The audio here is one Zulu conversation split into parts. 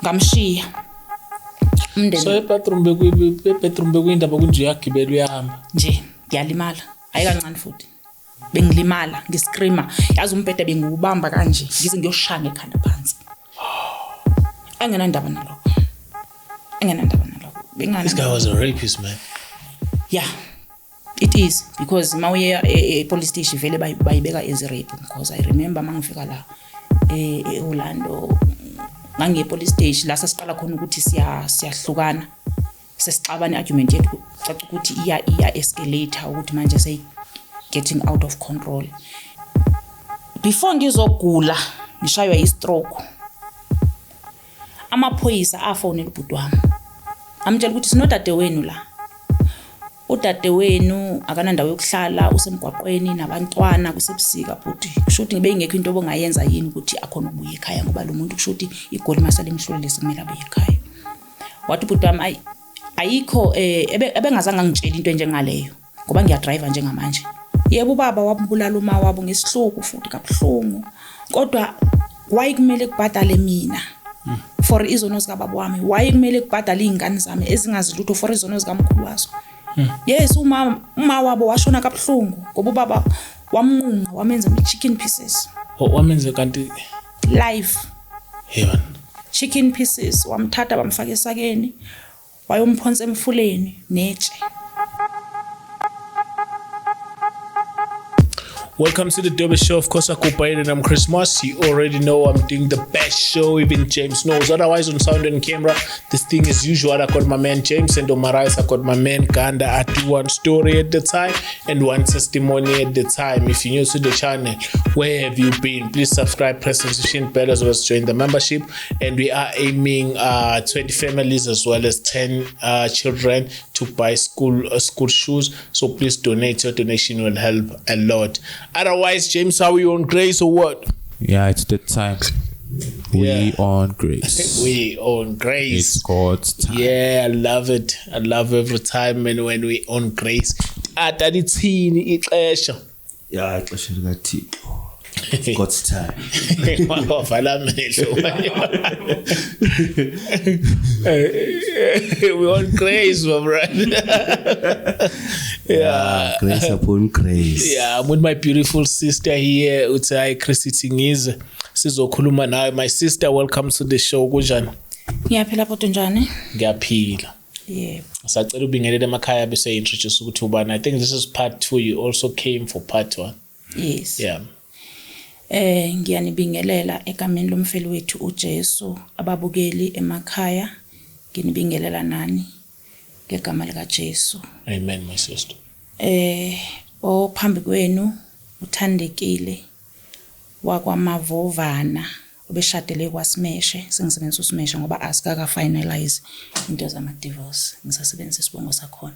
Ngamshiya umndeni. So ebathroom bedroom bekuyindaba kunje, uyagibela, uyahamba? Nje ngiyalimala, hayi kancane futhi, bengilimala ngiscreama, yazi umbhede bengiwubamba kanje ngize ngiyoshaya ngekhanda phansi. Engenandaba nalokho, engenandaba nalokho. This guy was a rapist, man. Yeah, it is, because mawuye e-police station vele bayibeka as rape, because I remember mangifika la e-Orlando, ngangiye police station la sasiqala khona ukuthi siyahlukana, sesixabana, i-argument yethu caca ukuthi iya escalate, ukuthi manje sey getting out of control. Before ngizogula ngishaywa i-stroke, amaphoyisa afonela ubhuti wami, amtshela ukuthi sinodade wenu la, udade wenu akanandawo yokuhlala, usemgwaqweni nabantwana, kusebusika bhuti, kusho ukuthi ngibe ingekho into obongayenza yini ukuthi akhona ukubuya ekhaya, ngoba lo muntu kusho ukuthi igoli masale imhlulele, sekumele abuye ekhaya. Wathi ubhuti wami, ayi, ayikho, ebengazange angitshela into enjengaleyo ngoba ngiyadrive njengamanje. Yebo, ubaba wambulala uma wabo ngesihluku futhi kabuhlungu, kodwa why kumele kubhadale mina for izono zikababa wami? Why kumele kubhadale iy'ngane zami ezingazi lutho for izono zikamkhulu wazo? Yes, uma wabo washona kabuhlungu ngoba ubaba wamnqunqa, wamenza ama-chicken pieces. Wamenze kanti? Live. Yona. Chicken pieces, wamthatha, bamfaka esakeni, wayomphonsa emfuleni netshe. Welcome to the Dobe Show. Of course, I go by and I'm Chris Moss. You already know I'm doing the best show, even James knows. Otherwise, on sound and camera, this thing is usual. I got my man James, and on my right, I got my man Ganda. I do one story at the time and one testimony at the time. If you're new to the channel, where have you been? Please subscribe, press the notification bell as well as join the membership. And we are aiming 20 families as well as 10 children to buy school shoes. So please donate. Your donation will help a lot. Otherwise, James, how are you on grace or what? Yeah, it's the time. We on grace. We on grace. It's God's time. Yeah, I love it. I love every time and when we on grace. Tata, lithini ixesha? Yeah, ixesha likaThixo. It's God's time. Wavala amehlo. We on grace, my brother. Yeah, grace upon grace. Yeah, I'm with my beautiful sister here, uthi hayi Chris, ithi ngize sizokhuluma nawe. My sister, welcome to the show. Kunjani? Ngiyaphila bhuti, njani? Ngiyaphila. Yebo. Sacela ubingelele emakhaya bese introduce ukuthi ubani. I think this is part 2. You also came for part 1. Yes. Yeah. Ngiyanibingelela egameni lomfeli wethu uJesu, ababukeli emakhaya, nginibingelela nani ngegama lika Jesu. Amen, my sister. Ophambi kwenu uthandekile wakwaMavovana obeshadele kwaSimeshe, sengisebenzisa uSimeshe ngoba asikaka finalize into zama divorce, ngisasebenzisa isibongo sakhona.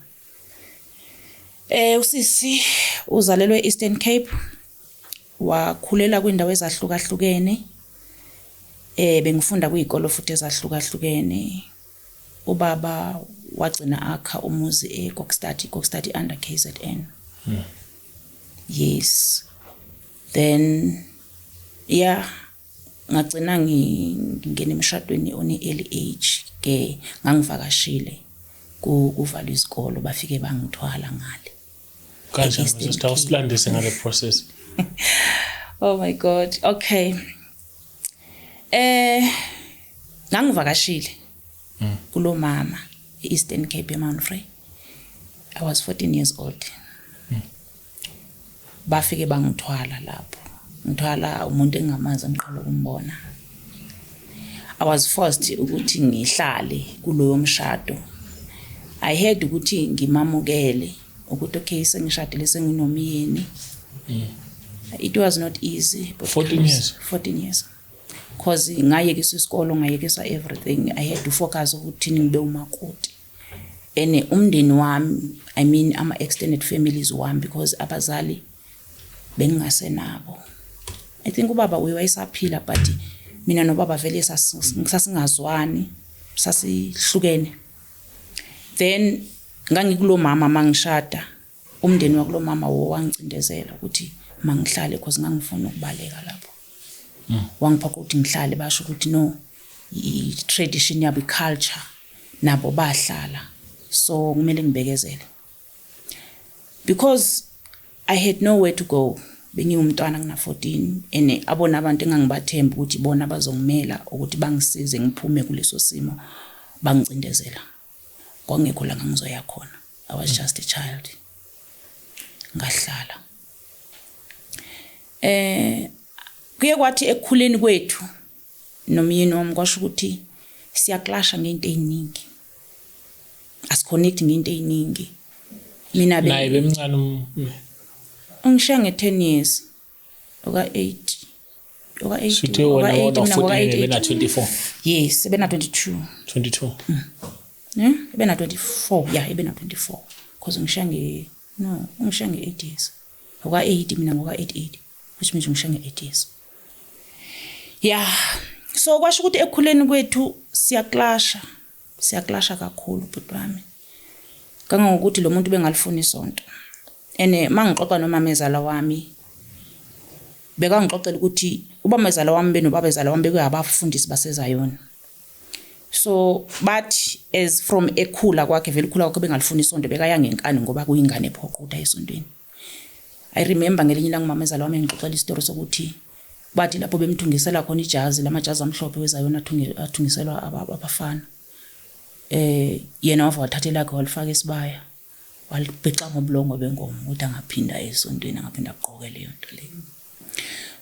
Usisi uzalelwe Eastern Cape, wakhulela kwindawo ezahlukahlukene. Bengifunda kuyikolo futhi ezahlukahlukene. Ubaba wagcina akha umuzi eKokstad, iKokstad under KZN. Yes. Then yeah, ngagcina ngingena emshadweni on early age ke, ngangivakashile kuvalwa izikolo, bafike bangithwala ngale. Kanjani, E-Eastern sister? Cape. Usilandise ngale process. Oh my God. Okay. Ngangivakashile kulo mama eEastern Cape eMount Frere. I was 14 years old. Bafike bangithwala lapho. Ngithwala umuntu engingamazi, ngiqala ukumbona. I was forced ukuthi ngihlale kuloyo mshado. I had ukuthi ngimamukele ukuthi okay, sengishadile, senginomyeni. It was not easy, but 14 years. 14 years. Because ngayekisa isikolo, ngayekisa everything. I had to focus ukuthi ngibe umakoti. Ene umndeni wami, I mean ama extended families wami, because abazali bengingasenabo. I think ubaba uye wayesaphila, but mina nobaba vele sasingazwani, sasihlukene. Then ngangikulo mama mangishada, umndeni wakulo mama wangicindezela ukuthi mangihlale, because ngangifuna ukubaleka lapho. Wangiphoqa ukuthi ngihlale, basho ukuthi no, I-tradition yabo, i-culture nabo bahlala, so kumele ngibekezele because I had nowhere to go. Bengiwumntwana, ngina 14, and abona abantu engangibathemba ukuthi bona bazongimela ukuthi bangisize ngiphume kuleso simo bangicindezela. Kwangekho la ngangizoya khona. I was just a child. Ngahlala. Kuye kwathi ekukhuleni kwethu nomyeni wami, kwasho ukuthi siyaclasha ngento eziningi, asiconnect ngento eziningi. Mina Naye bemncane ungishiya nge-10 years, oka 8, oka 8. Shuthi wena wona 14, bena 24? Yes, ebena 22. 22. Ne, ebena 24, yeah, ebena 24 because ngishiya nge, no, ungishiya nge-8 years, oka 8, mina ngoka 88, which means ngishiya nge-8 years, yeah. So kwasho ukuthi ekukhuleni kwethu siyaclasha, siyaclasha kakhulu, bhuti wami, kangangokuthi lo muntu bengalifuni isonto. And mangixoxa nomamezala wami, bekangixoxela ukuthi ubamezala wami benobabezala wami bekuyabafundisi basezayona. So bathi as from ekhula kwakhe, vele ukhula kwakhe bengalifuni isonto, bekaya ngenkani ngoba kuyingane ephoqa ukuthi aye esontweni. I remember ngelinye ilanga umamezala wami engixoxela isitori sokuthi bathi lapho bemthungisela khona ijazi, lamajazi amhlophe wezayona athungiselwa abafana, yena wava wathatha elakhe, walifaka esibaya, walibhixa ngobulongo benkomo ukuthi angaphinda esontweni, angaphinda agqoke leyo nto leyo.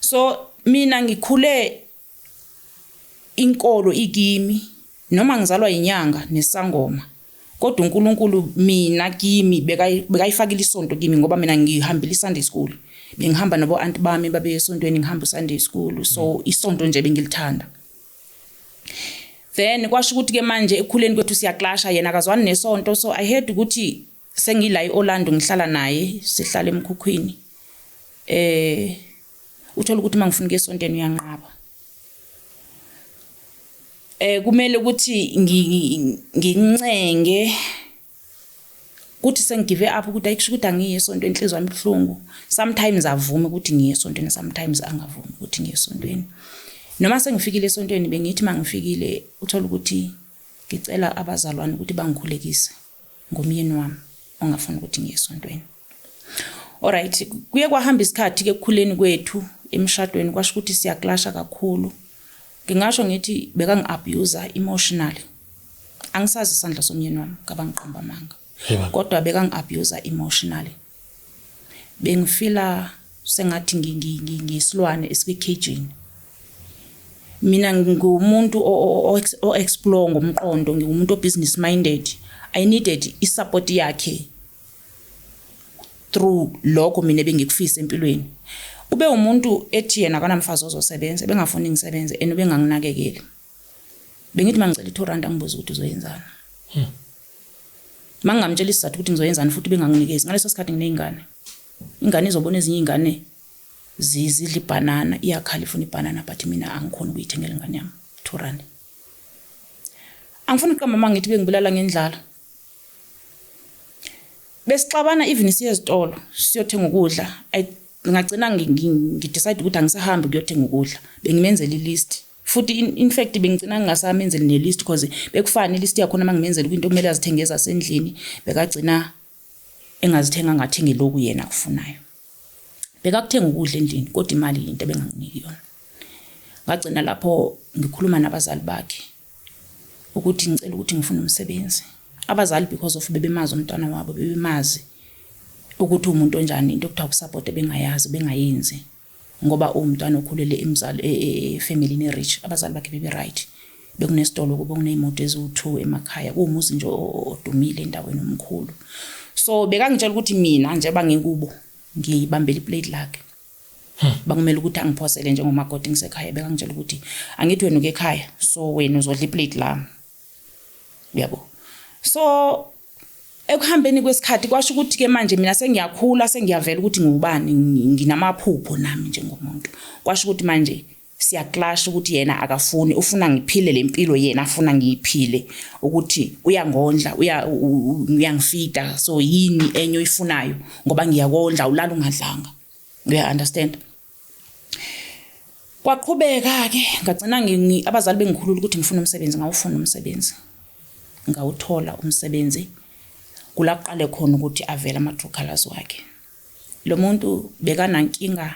So mina ngikhule inkolo ikimi, noma ngizalwa inyanga nesangoma, kodwa uNkulunkulu mina kimi bekayifakile isonto kimi, ngoba mina ngihambile iSunday school, bengihamba nabo auntie bami babe esontweni, ngihamba uSunday school, so isonto nje bengilithanda. Then kwasho ukuthi ke manje ekukhuleni kwethu siyaclasha, yena akazwani nesonto. So I heard ukuthi sengila eOrlando, ngihlala naye, sihlala emkhukhwini, uthola ukuthi mangifuna ukuya esontweni uyanqaba. Kumele ukuthi ngincenge kuthi sengigive up ukuthi ayikusho ukuthi angiye esontweni, inhliziyo yami ibuhlungu. Sometimes avume ukuthi ngiye esontweni, sometimes angavumi ukuthi ngiye esontweni. Noma sengifikile esontweni, bengithi mangifikile uthola ukuthi ngicela abazalwane ukuthi bangikhulekise ngomyeni wami ongafuni ukuthi ngiye esontweni. Alright, kuye kwahamba isikhathi ke ekukhuleni kwethu emshadweni, kwasho ukuthi siyaclasha kakhulu. Ngingasho ngithi bekangi-abuse emotionally. Angisazi isandla somyeni wami, ngaba ngiqamba amanga. Yebo. Kodwa bekangi-abuse emotionally. Bengifeela sengathi ngiyisilwane esikwi-cagini. Mina ngumuntu o-explore ngomqondo, ngingumuntu o-business minded. I needed i-support yakhe through lokho mina ebengikufisa empilweni. Ube umuntu ethi yena akanamfazi ozosebenza, bengafuni ngisebenze, and ubenganginakekeli. Bengithi mangicela i-2 rand, angibuze ukuthi uzoyenzani. Mangingamtshela isizathu ukuthi ngizoyenzani, futhi benganginikezi. Ngaleso sikhathi nginey'ngane. Ingane izobona ezinye iy'ngane zidla ibhanana, iyakhala ifuna ibhanana, but mina angikhoni ukuyithengela ingane yami 2 rand. Angifuni ukuqamba uma ngithi bengibulala ngendlala. Besixabana even siye ezitolo siyothenga ukudla. Ngagcina ngidecide ukuthi angisahambi kuyothenga ukudla. Bengimenzela i-list. Futhi in fact bengigcina ngingasamenzeli ne-list because bekufana i-list yakhona mangimenzela kwinto okumele azithenge ezasendlini, bekagcina engazithenga, angathengi lokhu yena akufunayo. Bekakuthenga ukudla endlini, kodwa imali into ebenganginiki yona. Ngagcina lapho ngikhuluma nabazali bakhe ukuthi ngicela ukuthi ngifune umsebenzi. Abazali, because of bebemazi umntwana wabo, bebemazi ukuthi umuntu onjani, into okuthiwa ukusupport bengayazi, bengayenzi, ngoba uwumntwana okhulele emzali efamilini rich. Abazali bakhe bebe right, bekunesitolo kubo, kuney'moto eziwu-2 emakhaya, kuwumuzi nje odumile endaweni, omkhulu. So bekangitshela ukuthi mina njengoba ngikubo ngibambele iplate lakhe, bakumele ukuthi angiphosele njengomakoti ngisekhaya. Bekangitshela ukuthi angithi wena uke ekhaya, so wena uzodla iplate lami, uyabo. So ekuhambeni kwesikhathi kwasho ukuthi ke manje mina sengiyakhula, sengiyavela ukuthi ngubani, nginamaphupho nami njengomuntu. Kwasho ukuthi manje siyaclash, ukuthi yena akafuni, ufuna ngiphile lempilo yena afuna ngiyiphile, ukuthi uyangondla, uyangifeeda, so yini enye oyifunayo ngoba ngiyakondla, ulala ungadlanga, uya understand. Kwaqhubeka ke, ngagcina abazali bengikhulula ukuthi ngifuna umsebenzi, ngawufuna umsebenzi, ngawuthola umsebenzi. Kula kuqale khona ukuthi avele ama-true colours wakhe. Lo muntu bekanankinga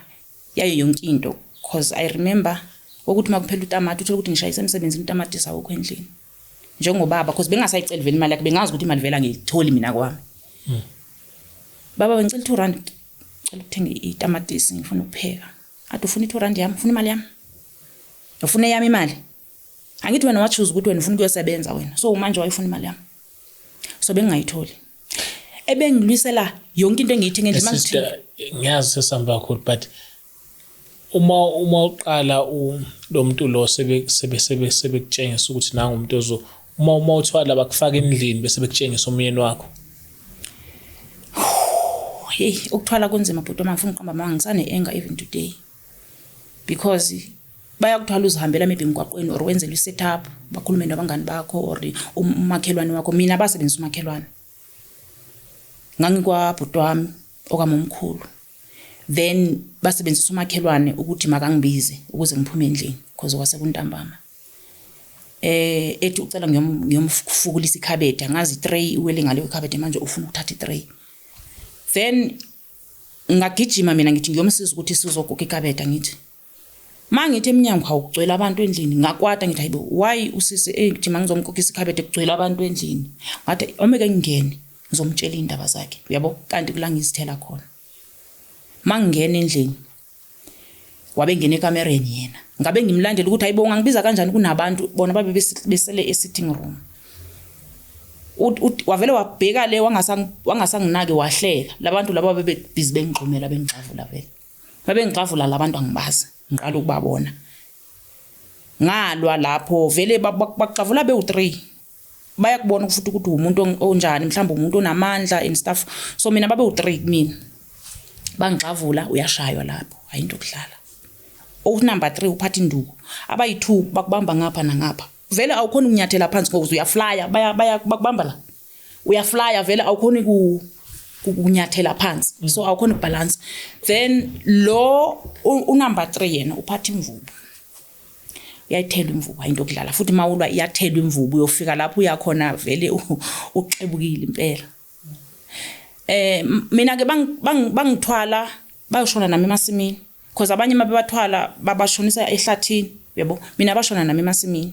yayo yonke into, cause I remember ukuthi uma kuphela utamati, uthole ukuthi ngishayise emsebenzini, utamati sawukho endlini njengobaba, cause bengasayiceli vele imali yakhe, bengazi ukuthi imali vele angiyitholi mina kwami. Baba, bengicela R2, cela ukuthenga itamatisi, ngifuna ukupheka. Athi, "Ufuna i-R2 yami? Ufuna imali yami? Ufuna eyami imali? Angithi wena wa-choose ukuthi wena ufuna ukuyosebenza wena, so manje wayifuna imali yami?" So bengingayitholi, ebengilwisela yonke into engiyithenga endlini. Mangithenga- Sister, ngiyazi sesihamba kakhulu, but uma uqala lo muntu lo sebe sebe sebe sebekutshengisa ukuthi nangu umuntu ozo uma uthwala, bakufaka endlini bese bekutshengisa umyeni wakho? Hey, ukuthwala kunzima, bhuti wami. Ngifuna ukuqamba amanga, ngisane-anger even today, because bayakuthwala, uzihambela maybe emgwaqweni or wenzela i-setup, bakhulume nabangani bakho or umakhelwane wakho. Mina basebenzisa umakhelwane. Ngangikwabhuti wami okamomkhulu, then basebenzisa umakhelwane ukuthi makangibize ukuze ngiphume endlini, because kwasekuntambama. Ethi ucela ngiyomfukulisa ikhabethe, angazi itray iwele ngale kwekhabethe, manje ufuna ukuthatha itray. Then ngagijima mina, ngithi ngiyomsiza ukuthi sizoguga ikhabethe. Ngithi ma ngithi emnyango, hawu, kugcwele abantu endlini. Ngakwata, ngithi, "Hayibo, why usisi ngithi mangizomkhokhisa ikhabethe kugcwele abantu endlini?" Ngathi omeke ngingene ngizomtshela iy'ndaba zakhe, uyabo, kanti kula ngizithela khona. Ma ngingena endlini, wabe ngena ekamereni yena. Ngabe ngimlandela ukuthi, "Hayibo, ungangibiza kanjani kunabantu?" Bona babe besele e-sitting room. Wavele wabheka le, wangasanginaki, wahleka. Labantu laba bebe-busy bengigxumela, bengixavula, vele babengixavula labantu, angibazi, ngiqala ukubabona. Ngalwa lapho vele, baxavula bewu-3. Bayakubona futhi ukuthi umuntu onjani, mhlawumbe umuntu onamandla and stuff. So mina babe u-3 kumina, bangixavula. Uyashaywa lapho, hayi into okudlala. Unumber 3 uphatha induku, abayi-2 bakubamba ngapha nangapha. Vele awukhoni ukunyathela phansi ngoba uyaflya, baya baya bakubamba la, uyaflya vele, awukhoni kunyathela phansi, so awukhoni ukubalance. Then lo unumber 3 yena uphatha imvubu, uyayithela imvubu, hayi into okudlala futhi. Mawulwa iyathelwa imvubu, uyofika lapho uyakhona vele uxebukile impela. Mina ke bangithwala bayoshona nami emasimini, because abanye mabebathwala babashonisa ehlathini, yabo. Mina bashona nami emasimini,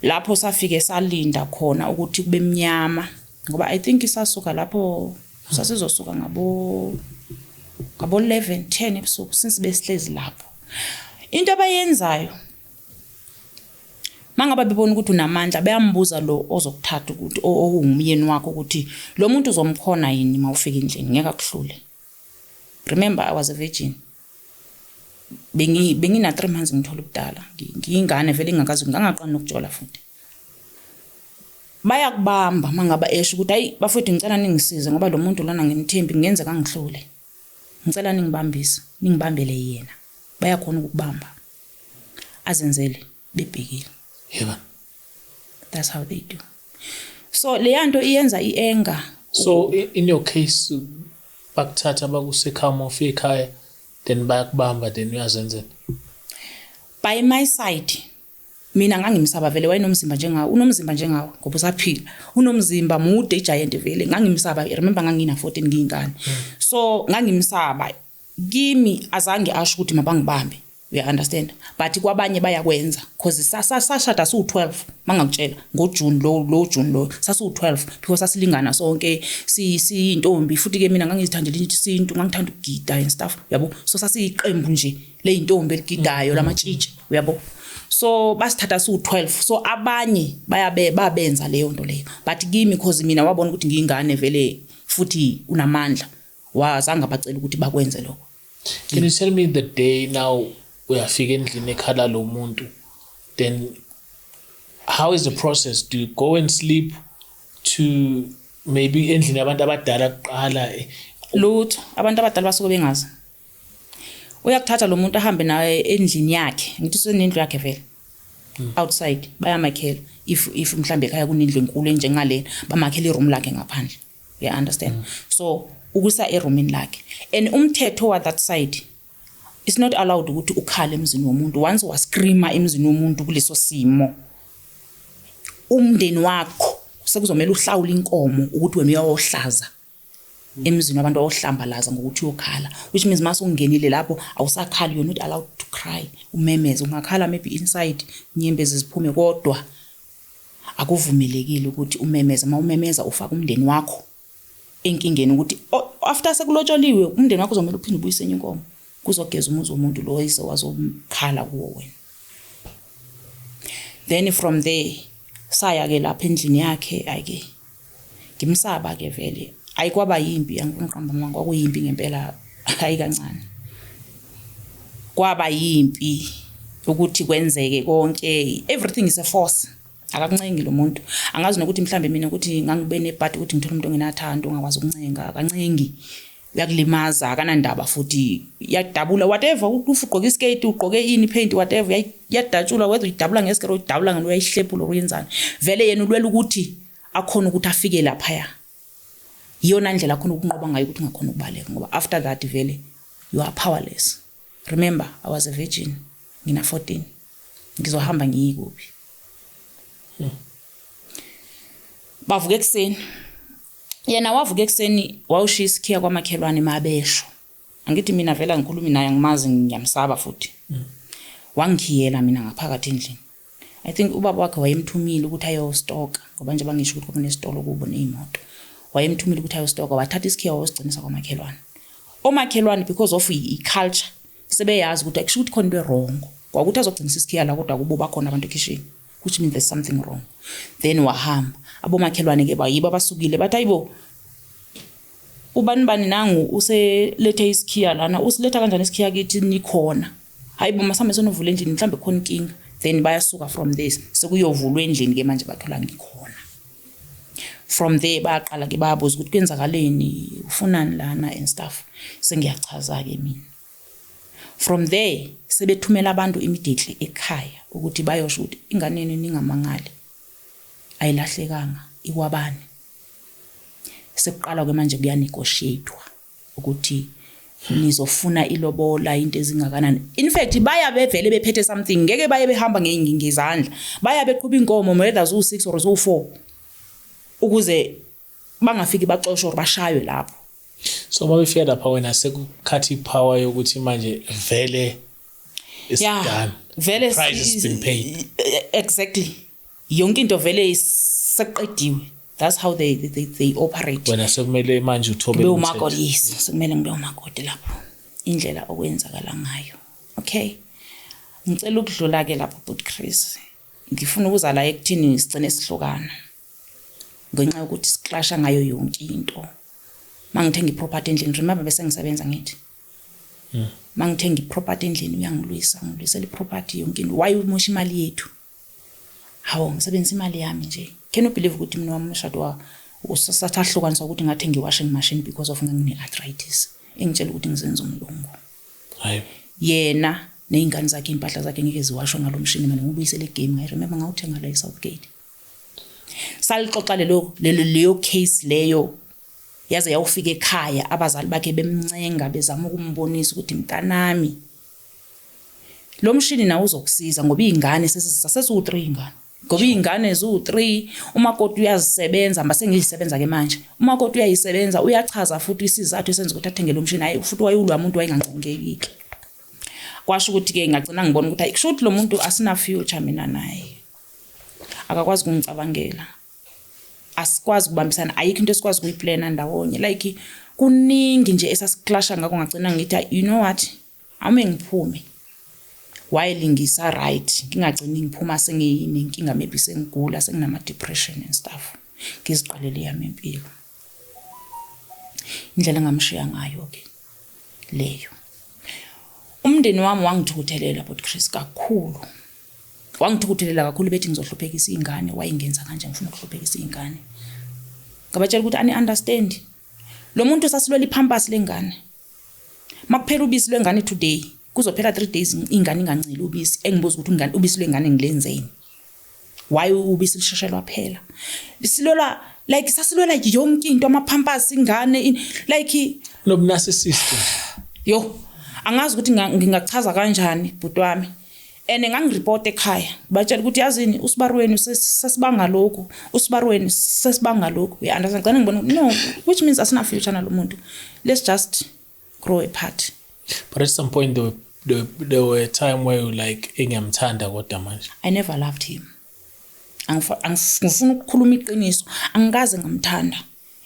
lapho safike salinda khona ukuthi kube mnyama, ngoba I think sasuka lapho sasizosuka ngabo 11, 10 ebusuku. Since besihlezi lapho, into abayenzayo mangabe bebona ukuthi unamandla, bayambuza lo ozokuthatha ukuthi owungumyeni wakho ukuthi lo muntu uzomkhona yini mawufika endlini, ngeke akuhlule. Remember, I was a virgin. Bengina 3 months ngithola ubudala, ngiyingane vele, ngingakazi, ngangaqala nokujola futhi. Bayakubamba mangaba esho ukuthi, "Hayi bafowethu, ngicela ningisize ngoba lo muntu lona ngimthembi, ngenzeka ngihlule, ngicela ningibambise, ningibambele yena." Bayakhona ukukubamba, azenzele bebhekile. That's how they do. So leya nto iyenza i-anger. So in your case, bakuthatha bakusekhaya, uma ufika ekhaya then bayakubamba, then uyazenzela? By my side, mina ngangimsaba vele. Wayenomzimba njengawo, unomzimba njengawo ngoba usaphila, unomzimba mude, igiant vele. Ngangimsaba. Remember, ngangina 14, ngiyingane, so ngangimsaba. Kimi azange asho ukuthi mabangibambe, uya understand, but kwabanye bayakwenza, cause sashada siwu-12. Mangakutshela ngoJune lo June lo sasiwu-12, because sasilingana sonke, siyintombi futhi ke. Mina ngangizithandela isintu, ngangithanda ukugida and stuff, uyabo. So sasiyiqembu nje leyintombi eligidayo lamatshitshi, uyabo. So basithatha siwu-12, so abanye bayabe babenza leyo nto leyo, but kimi, cause mina wabona ukuthi ngiyingane vele futhi unamandla, wazange abacela ukuthi bakwenze lokho. Can you tell me the day now uyafika endlini ekhala lo muntu, then how is the process? Do you go and sleep to maybe endlini yabantu abadala kuqala? Lutho, abantu abadala basuke bengazi. Uyakuthatha lo muntu ahambe naye endlini yakhe, ngithi usenendlu yakhe vele outside, bayamakhela. If mhlambe ekhaya kunendlu enkulu enjengalena, bamakhela iroom lakhe ngaphandle, you understand? So ukusa eroomini lakhe, and umthetho wa that side, It's not allowed ukuthi ukhale emzini womuntu. Once wascreama emzini womuntu kuleso simo, umndeni wakho sekuzomela uhlawule inkomo ukuthi wena uyawohlaza emzini wabantu, awohlambalaza ngokuthi uyokhala, which means mase ungenile lapho awusakhali. You're not allowed to cry, umemeze. Ungakhala maybe inside, inyembezi ziphume, kodwa akuvumelekile ukuthi umemeze. Uma umemeza ufaka umndeni wakho enkingeni, ukuthi after sekulotsholiwe umndeni wakho uzomela uphinde ubuyise enye inkomo kuzogeza umuzi womuntu lo oyise wazokhala kuwo wena. Then from there saya ke lapha endlini yakhe. Ayike, ngimsaba ke vele. Ayikwaba yimpi, angiqamba amanga, kwakuyimpi ngempela, hayi kancane. Kwaba yimpi ukuthi kwenzeke konke. Everything is a force, akakuncengi lo muntu. Angazi nokuthi mhlambe mina ukuthi ngangibe nebhadi ukuthi ngithole umuntu ongenathando, ongakwazi ukuncenga. Akancengi, uyakulimaza, akanandaba futhi iyadabula whatever. Uthi ugqoke isketi, ugqoke ini, paint, whatever, iyadatshulwa, whether uyidabula ngesiketi, uyidabula ngalo, uyayihlephula, uyenzani. Vele yena ulwela ukuthi akhona ukuthi afike laphaya. Iyona ndlela akhona ukunqoba ngayo ukuthi ungakhona ukubaleka, ngoba after that vele you are powerless. Remember, I was a virgin, ngina 14. Ngizohamba ngiyi kuphi? Bavuka ekuseni, yena wavuka ekuseni, wawushiya isikhiya kwamakhelwane. Mabesho, angithi mina vele angikhulumi naye, angimazi, ngiyamsaba futhi. Wangikhiyela mina ngaphakathi endlini. I think ubaba wakhe wayemthumile ukuthi ayostoka, ngoba nje bangisho ukuthi kwakunesitolo kubo ney'moto. Wayemthumile ukuthi ayostoka, wathatha isikhiya wayosigcinisa kwamakhelwane. Omakhelwane, because of i-culture, sebeyazi ukuthi akusho ukuthi khona into e-wrong kwakuthi azogcinisa isikhiya la, kodwa kubo bakhona abantu ekhishini, which means there's something wrong. Then wahamba, abomakhelwane-ke bayibo abasukile bathi, "Ayibo, ubani bani nangu uselethe isikhiya lana, usiletha kanjani isikhiya kithi nikhona? Hayi bo, masambe sonovula endlini, mhlawumbe khona inkinga." Then bayasuka from this, sekuyovulwa endlini-ke manje, bathola ngikhona. From there bayaqala-ke bayabuza ukuthi kwenzakaleni, ufunani lana and stuff. Sengiyachaza-ke mina. From there sebethumela abantu immediately ekhaya ukuthi bayosho ukuthi ingane yenu, ningamangali, ayilahlekanga, ikwabani. Sekuqala-ke manje kuyanegotiate-wa ukuthi nizofuna ilobola into ezingakanani. In fact baya bevele bephethe something, ngeke baye behamba ngezandla, baya beqhuba inkomo, whether ziwu-6 or ziwu-4, ukuze bangafiki baxoshwe or bashaywe lapho. So uma befika lapha, wena sekukhathi ipower yokuthi manje vele it's done. Vele. The price has been paid. Exactly, yonke into vele sekuqediwe. That's how they operate. Wena sekumele manje uthobe ngibe umakoti. Yes, sekumele ngibe umakoti lapho, indlela okwenzakala ngayo. Okay, ngicela ukudlula ke lapho, but Chris, ngifuna ukuza la ekuthini sigcine sihlukana ngenxa yokuthi siclasha ngayo yonke into. Mangithenga iproperty endlini, remember bese ngisebenza, ngithi mangithenga iproperty endlini uyangilwisa, ngilwisela iproperty yonke into. Why umosha imali yethu? Hawu, ngisebenzisa imali yami nje. Can you believe ukuthi mina wami umshado wa usathi ahlukaniswa ukuthi ngathenga i-washing machine because of ngangine-arthritis, engitshela ukuthi ngizenza umlungu? Hayi. Yena ney'ngane zakhe, iy'mpahla zakhe ngeke ziwashwe ngalo mshini. Mina ngibuyisele egame. I remember ngawuthenga la e-Southgate. Salixoxa lelo leyo case leyo yaze yawufika ekhaya, abazali bakhe bemncenga, bezama ukumbonisa ukuthi, "Mntanami, lo mshini nawo uzokusiza," ngoba iy'ngane sesiwu-3 iy'ngane, ngoba iy'ngane ziwu-3, umakoti uyazisebenza. Mase ngiyisebenza-ke manje, umakoti uyayisebenza. Uyachaza futhi isizathu esenza ukuthi athenge lo mshini. Hhayi, futhi wayewulwa muntu wayengancengekile. Kwasho ukuthi-ke ngagcina ngibona ukuthi hayi, kusho ukuthi lo muntu asina future mina naye, akakwazi ukungicabangela, asikwazi ukubambisana, ayikho into esikwazi ukuyiplana ndawonye. Like kuningi nje esasiclasha ngakho. Ngagcina ngithi, "You know what, awume ngiphume while ngisa right, ngingagcini ngiphuma senginenkinga, maybe sengigula, senginama-depression and stuff, ngiziqalele yami impilo." Indlela engamshiya ngayo-ke leyo, umndeni wami wangithukuthelela, but Chris, kakhulu wangithukuthelela kakhulu, bethi ngizohluphekisa iy'ngane. Wayengenza kanje, ngifuna ukuhluphekisa iy'ngane. Ngabatshela ukuthi ani-understand, lo muntu sasilwela iPampers lengane. Makuphela ubisi lwengane today, kuzophela 3 days ingane inganceli ubisi. Engibuza ukuthi ingane, ubisi lwengane ngilenzeni? Why ubisi lusheshe lwaphela? Silwela, like sasilwela yonke into, amaPampers, ingane, like Nobunarcissist. Yo, Angazi ukuthi ngingachaza kanjani bhuti wami. And ngangireport ekhaya, batshela ukuthi yazini usibari wenu sesibanga lokhu, usibari wenu sesibanga lokhu. You understand? Ngicela ngibona no, which means asina future nalomuntu. Let's just grow apart. But at some point there were a time where you like engiyamthanda kodwa manje. I never loved him. Ngifuna ukukhuluma iqiniso, angikaze ngamthanda.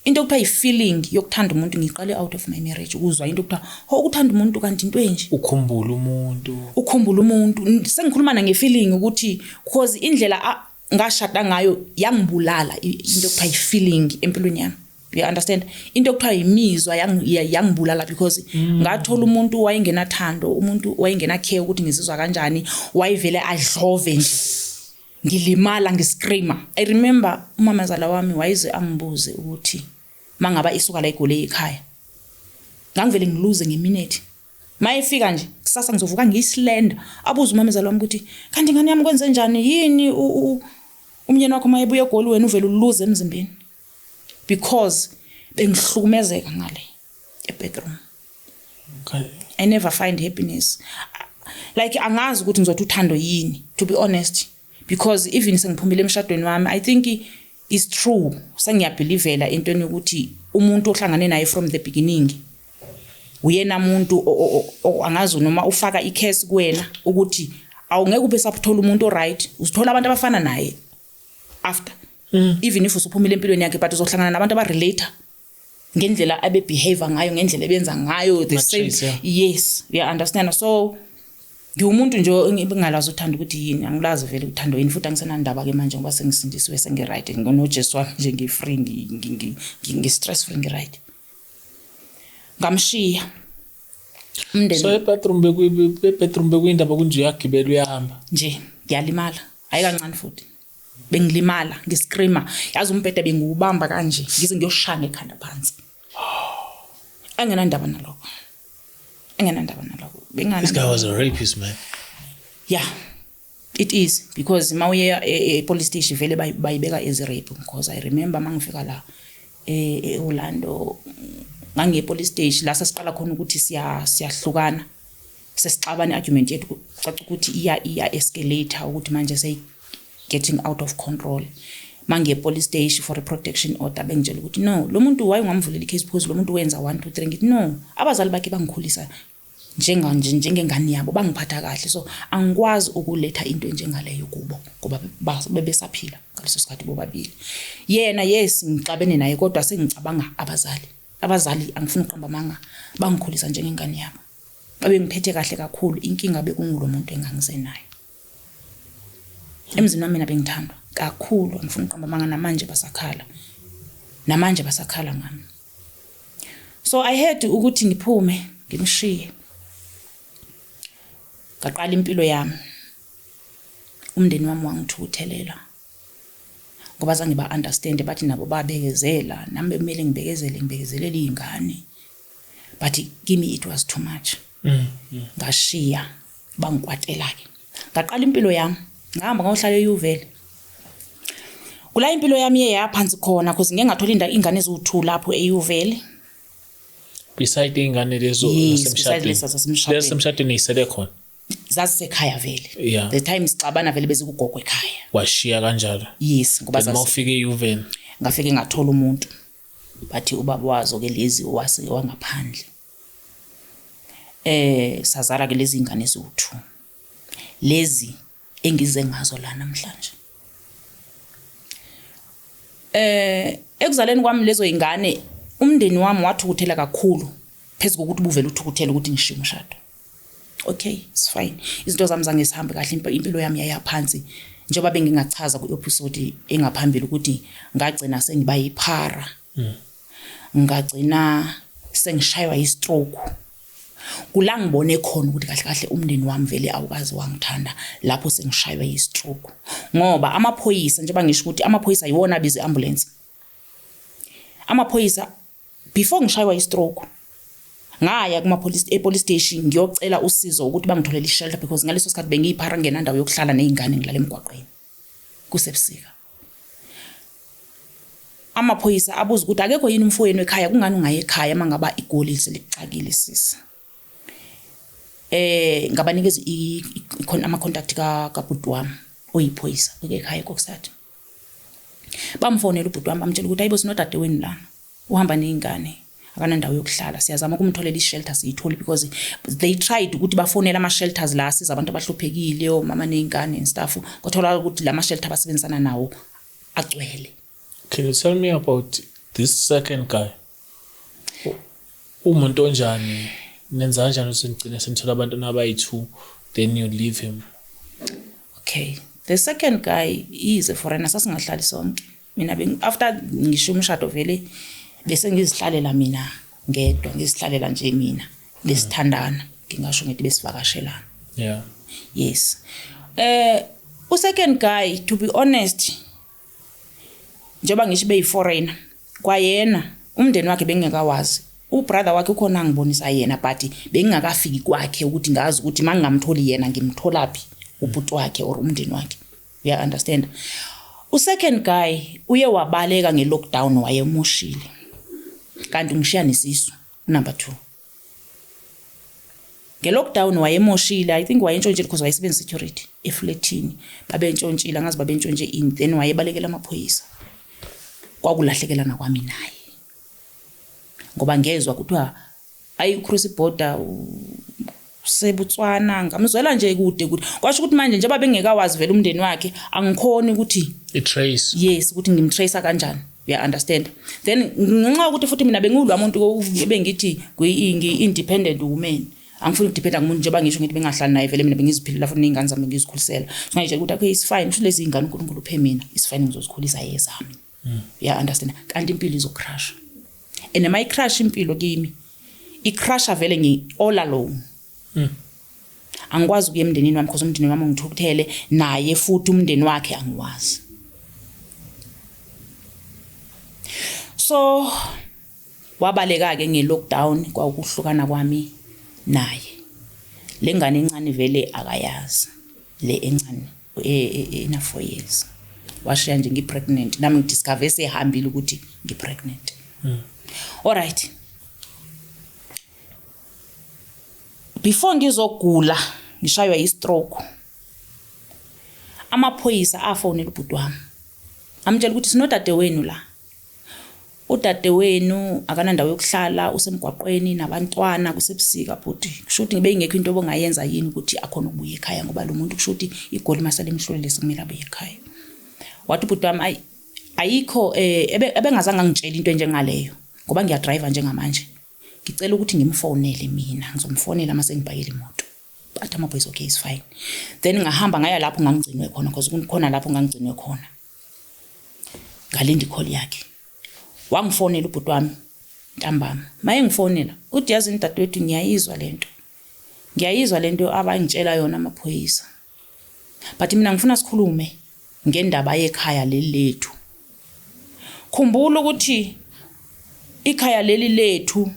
Into okuthiwa i-feeling yokuthanda umuntu ngiqale out of my marriage, ukuzwa into okuthiwa ho ukuthanda umuntu kanti into enje. Ukhumbula umuntu. Ukhumbula umuntu. Sengikhuluma na nge-feeling ukuthi because indlela ngashada ngayo yangibulala into okuthiwa i-feeling empilweni yami. You understand? Into okuthiwa imizwa yangibulala because ngathola umuntu wayengenathando, umuntu wayengena care ukuthi ngizizwa kanjani, wayevele adlove nje. Ngilimala ngiscreama. I remember umamazala wami wayize angibuze ukuthi mangaba isuka la eGoli ekhaya. Ngangivele ngiluze ngeminute. Mayefika nje kusasa ngizovuka ngiyislender. Abuze umamazala wami ukuthi kanti ingane yami kwenze njani yini umnyeni wakho mayebuya eGoli wena uvele uluze emzimbeni. Because bengihlukumezeka ngale ebedroom. Okay. I never find happiness. Like angazi ukuthi ngizothi uthando yini, to be honest, because even sengiphumile emshadweni wami, I think it's true, sengiyabelievela entweni ukuthi umuntu ohlangane naye from the beginning uyena umuntu angazi noma ufaka icase kuwena ukuthi awungeke ube saputhola umuntu oright, uzithola abantu abafana naye after. Even if usuphumile empilweni yakhe, but uzohlangana nabantu abarelate ngendlela abe behave ngayo, ngendlela ebenza ngayo, the same. Traits, yeah. Yes, you understand. So ngiwumuntu nje engingalazi uthando ukuthi yini, angilazi vele uthando yini, futhi angisenandaba ke manje ngoba sengisindisiwe, sengi-right ngoJesu wami nje, ngi-free, ngi-stress free, ngi-right. Ngamshiya umndeni. So ebathroom bedroom bekuyindaba kunje uyagibela uyahamba. Nje ngiyalimala, hayi kancane futhi. Bengilimala ngiscreama, yazi umbhede bengiwubamba kanje ngize ngiyoshaya ngekhanda phansi. Angenandaba nalokho. Angenandaba nalokho. Bengana. This guy was a rapist, man. Yeah. It is because mawuye e police station vele bayibeka as rape, because I remember mangifika la eOrlando ngangiye police station la sasiqala khona ukuthi siyahlukana, sesixabana argument yethu kucaca ukuthi iya escalate ukuthi manje sey getting out of control. Mangiye police station for a protection order, bengitshela ukuthi no, lo muntu why ungamvulela icase because lo muntu wenza 1 2 3. Ngithi no, abazali bakhe bangikhulisa njenganje njengengane yabo, bangiphatha kahle, so angikwazi ukuletha into enjengaleyo kubo ngoba bebesaphila ngaleso sikhathi bobabili. Yena yes ngixabene naye, kodwa sengicabanga abazali. Abazali angifuni ukuqamba amanga, bangikhulisa njengengane yabo, babengiphethe kahle kakhulu. Inkinga bekungulo muntu engangisenayo emzini wami, mina bengithandwa kakhulu, angifuni ukuqamba amanga, namanje basakhala, namanje basakhala ngami. So I had ukuthi ngiphume ngimshiye, ngaqala impilo yami. Umndeni wami wangithukuthelela ngoba zange ba understand, bathi nabo babekezela, nami bekumele ngibekezele, ngibekezelele izingane, but kimi it was too much. Ngashiya, bangikwatela ke, ngaqala impilo yami, ngahamba ngayohlala eYuvele. Kula impilo yami iye yaphansi khona because ngeke ngathola indawo, ingane eziwu2 lapho eYuvele. Beside ingane lezo Yes, beside lezo zasemshadweni. Lezo semshadweni isele khona. Zazisekhaya vele. Yeah. The time sixabana vele bezikugogo ekhaya. Washiya kanjalo. Yes, ngoba Then mawufika eYuveni, ngafike ngathola umuntu, bathi ubaba wazo ke lezi wase wangaphandle. Sazala ke lezi ingane eziwu2 lezi engize ngazo la namhlanje. Ekuzaleni kwami lezo ingane, umndeni wami wathukuthela kakhulu, phezulu kokuthi ubuvele uthukuthela ukuthi ngishiye umshado. Okay, it's fine. Izinto zami zange zihambe kahle, impilo yami yaya phansi. Njengoba bengingachaza ku-episode engaphambili ukuthi ngagcina sengiba yiphara. Ngagcina sengishaywa i-stroke. Kula ngibone khona ukuthi kahle kahle umndeni wami vele awukazi wangithanda lapho sengishaywa i-stroke. Ngoba amaphoyisa, njengoba ngisho ukuthi amaphoyisa yiwona abiza i-ambulance. Amaphoyisa before ngishaywa i-stroke ngaya kuma police e police station ngiyocela usizo ukuthi bangitholele ishelter, because ngaleso sikhathi bengiyiphara ngenandawo yokuhlala nezingane, ngilala emgwaqweni kusebusika. Amaphoyisa abuza ukuthi akekho yini umfowenu ekhaya, kungani ungayi ekhaya mangaba igoli selikuxakile sisi. Ngabanikeza ama contact ka kabhuti wami oyiphoyisa ekhaya eKokstad. Bamfonela ubhuti wami, bamtshela ukuthi, "Ayibo, sinodade wenu lana, uhamba ney'ngane, akanandawo yokuhlala, siyazama ukumtholela i-shelter, siyithole," because they tried ukuthi bafonele ama-shelters la asiza abantu abahluphekile, omama ney'ngane and stuff. Kwatholakala ukuthi la ma-shelter abasebenzisana nawo agcwele. Can you tell me about this second guy? Umuntu onjani? Nenza kanjani ukuthi nigcine senithola abantwana abayi-two, then you leave him? Okay, the second guy is a foreigner. Sasingahlali sonke. Mina after ngisho umshado vele bese ngizihlalela mina ngedwa, ngizihlalela nje mina, besithandana, ngingasho ngithi besivakashelana. Yes, u-second guy, to be honest, njengoba ngisho beyi-foreigner, kwayena umndeni wakhe bengingakawazi. Ubrother wakhe ukhona angibonisa yena, but bengingakafiki kwakhe ukuthi ngazi ukuthi uma ngingamtholi yena ngimtholaphi ubhuti wakhe or umndeni wakhe, uya understand? U-second guy uye wabaleka nge-lockdown, wayemoshile, kanti ungishiya nesisu. Number two, nge-lockdown wayemoshile. I think wayentshontshile because wayesebenzisa security efletini, babentshontshile, angazi babentshontshe ini, then wayebalekela amaphoyisa. Kwakulahlekelana kwami naye ngoba ngezwa kuthiwa ayi, ucross iborder useBotswana. Ngamzwela nje kude kude. Kwasho ukuthi manje njengoba bengekawazi vele umndeni wakhe, angikhoni ukuthi I-trace. Yes, ukuthi ngimtrace kanjani, uya understand? Then ngenxa yokuthi futhi mina bengulwa muntu bengithi ngi-independent woman, angifuni ukudependa kumuntu. Njengoba ngisho ngithi bengahlali naye vele, mina bengiziphilela futhi ney'ngane zami ngizikhulisela. So ngayitshela ukuthi okay, it's fine, kusho lezi y'ngane uNkulunkulu uphe mina, it's fine, ngizozikhulisa yezami, uya understand? Kanti impilo izocrasha, and uma icrash impilo kimi, icrasha vele ngi all alone. Angikwazi ukuya emndenini wami because umndeni wami ungithukuthele naye, futhi umndeni wakhe angiwazi. So wabaleka-ke nge-lockdown, kwawukuhlukana kwami naye. Le ngane encane vele akayazi, le encane ena 4 years, washiya nje ngi-pregnant. Nami ngidiscover sehambile ukuthi ngi-pregnant. Alright, before ngizogula ngishaywa i-stroke, amaphoyisa afonela ubhuti wami, amtshela ukuthi sinodade wenu la, udade wenu akanandawo yokuhlala, usemgwaqweni nabantwana, kusebusika bhuti, kusho ukuthi ngibe ingekho into obongayenza yini ukuthi akhona ukubuya ekhaya, ngoba lo muntu kusho ukuthi igoli masele emhlolele, sekumele abuye ekhaya. Wathi ubhuti wami, ayi, ayikho, ebengazange angitshele into enjengaleyo ngoba ngiyadrive njengamanje, ngicela ukuthi ngimfonele mina, ngizomfonela uma sengibhayile imoto. Athi amaphoyisa, "Okay, is fine." Then ngahamba ngaya lapho ngangigcinwe khona, because kukhona lapho ngangigcinwe khona. Ngalinda icall yakhe. Wangifonela ubhuti wami ntambama. Maye ngifonela, uthi, "Yazi dadewethu, ngiyayizwa lento, ngiyayizwa lento abangitshela yona amaphoyisa, but mina ngifuna sikhulume ngendaba yekhaya leli lethu. Khumbula ukuthi ikhaya leli lethu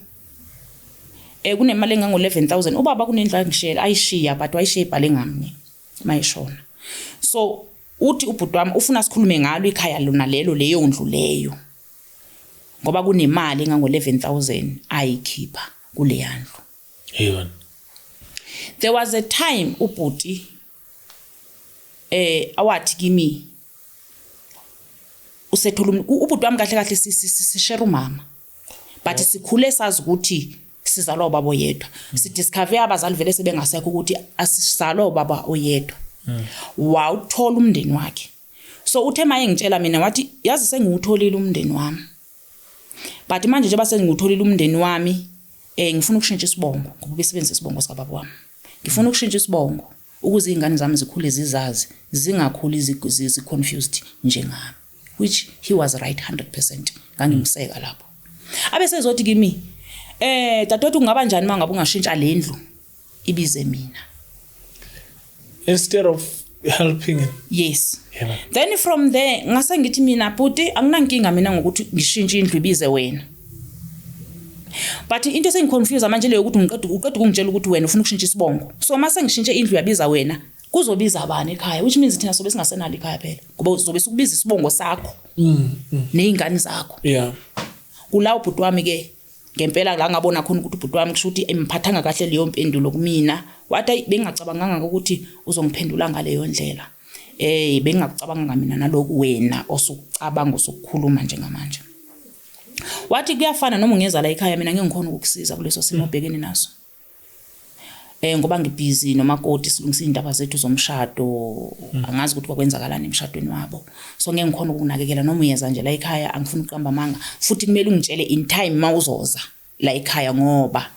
kunemali engango 11,000 ubaba kunendlu angishiyela, ayishiya, but wayishiya ibhale ngamni mayishona." So uthi ubhuti wami ufuna sikhulume ngalo ikhaya lona lelo, leyo ndlu leyo, ngoba kunemali engango 11,000 ayikhipha kuleya ndlu. Yona. There was a time ubhuti awathi kimi usethola ubhuti wami. Kahle kahle sishare umama, but sikhule sazi ukuthi sizalwa ubaba oyedwa. Sidiscover abazali vele sebengasekho ukuthi asizalwa ubaba oyedwa. Wawuthola umndeni wakhe. So uthe maye ngitshela mina, wathi, "Yazi, sengiwutholile umndeni wami, but manje njengoba sengiwutholile umndeni wami, ngifuna ukushintsha isibongo, ngoba besebenzisa isibongo sikababa wami. Ngifuna ukushintsha isibongo ukuze izingane zami zikhule zizazi, zingakhuli zi-confused njengami," which he was right 100%, ngangimseka lapho. Abe sezothi kimi, "Dadewethu, kungaba njani uma ngabe ungashintsha le ndlu ibize mina?" Instead of helping him. Yes. Yeah. Then from there ngase ngithi mina, "Bhuti, anginankinga mina ngokuthi ngishintshe indlu ibize wena, but into esengiconfuse manje leyo ukuthi ngiqeda uqeda ukungitshela ukuthi wena ufuna ukushintsha isibongo. So mase ngishintshe indlu yabiza wena, kuzobiza bani ekhaya? Which means thina sobe singasenalo ikhaya phela, ngoba uzobe sukubiza isibongo sakho ney'ngane zakho." Kulawo bhuti wami ke. Ngempela la ngabona khona ukuthi ubhuti wami kusho ukuthi emphathanga kahle leyo mpendulo kumina. Wathi ayi, bengingacabanganga ukuthi uzongiphendula ngaleyo ndlela. Bengingakucabanganga mina naloku wena osukucabanga osukukhuluma njengamanje. Wathi kuyafana noma ungeza la ekhaya, mina ngeke ngikhona ukukusiza kuleso simo obhekene naso. Ngoba ngibhizi nomakoti silungisa izindaba zethu zomshado, angazi ukuthi kwakwenzakalani emshadweni wabo. So ngeke ngikhona ukukunakekela noma uyeza nje la ekhaya, angifuni ukuqamba amanga. Futhi kumele ungitshele in time mawuzoza la ekhaya, ngoba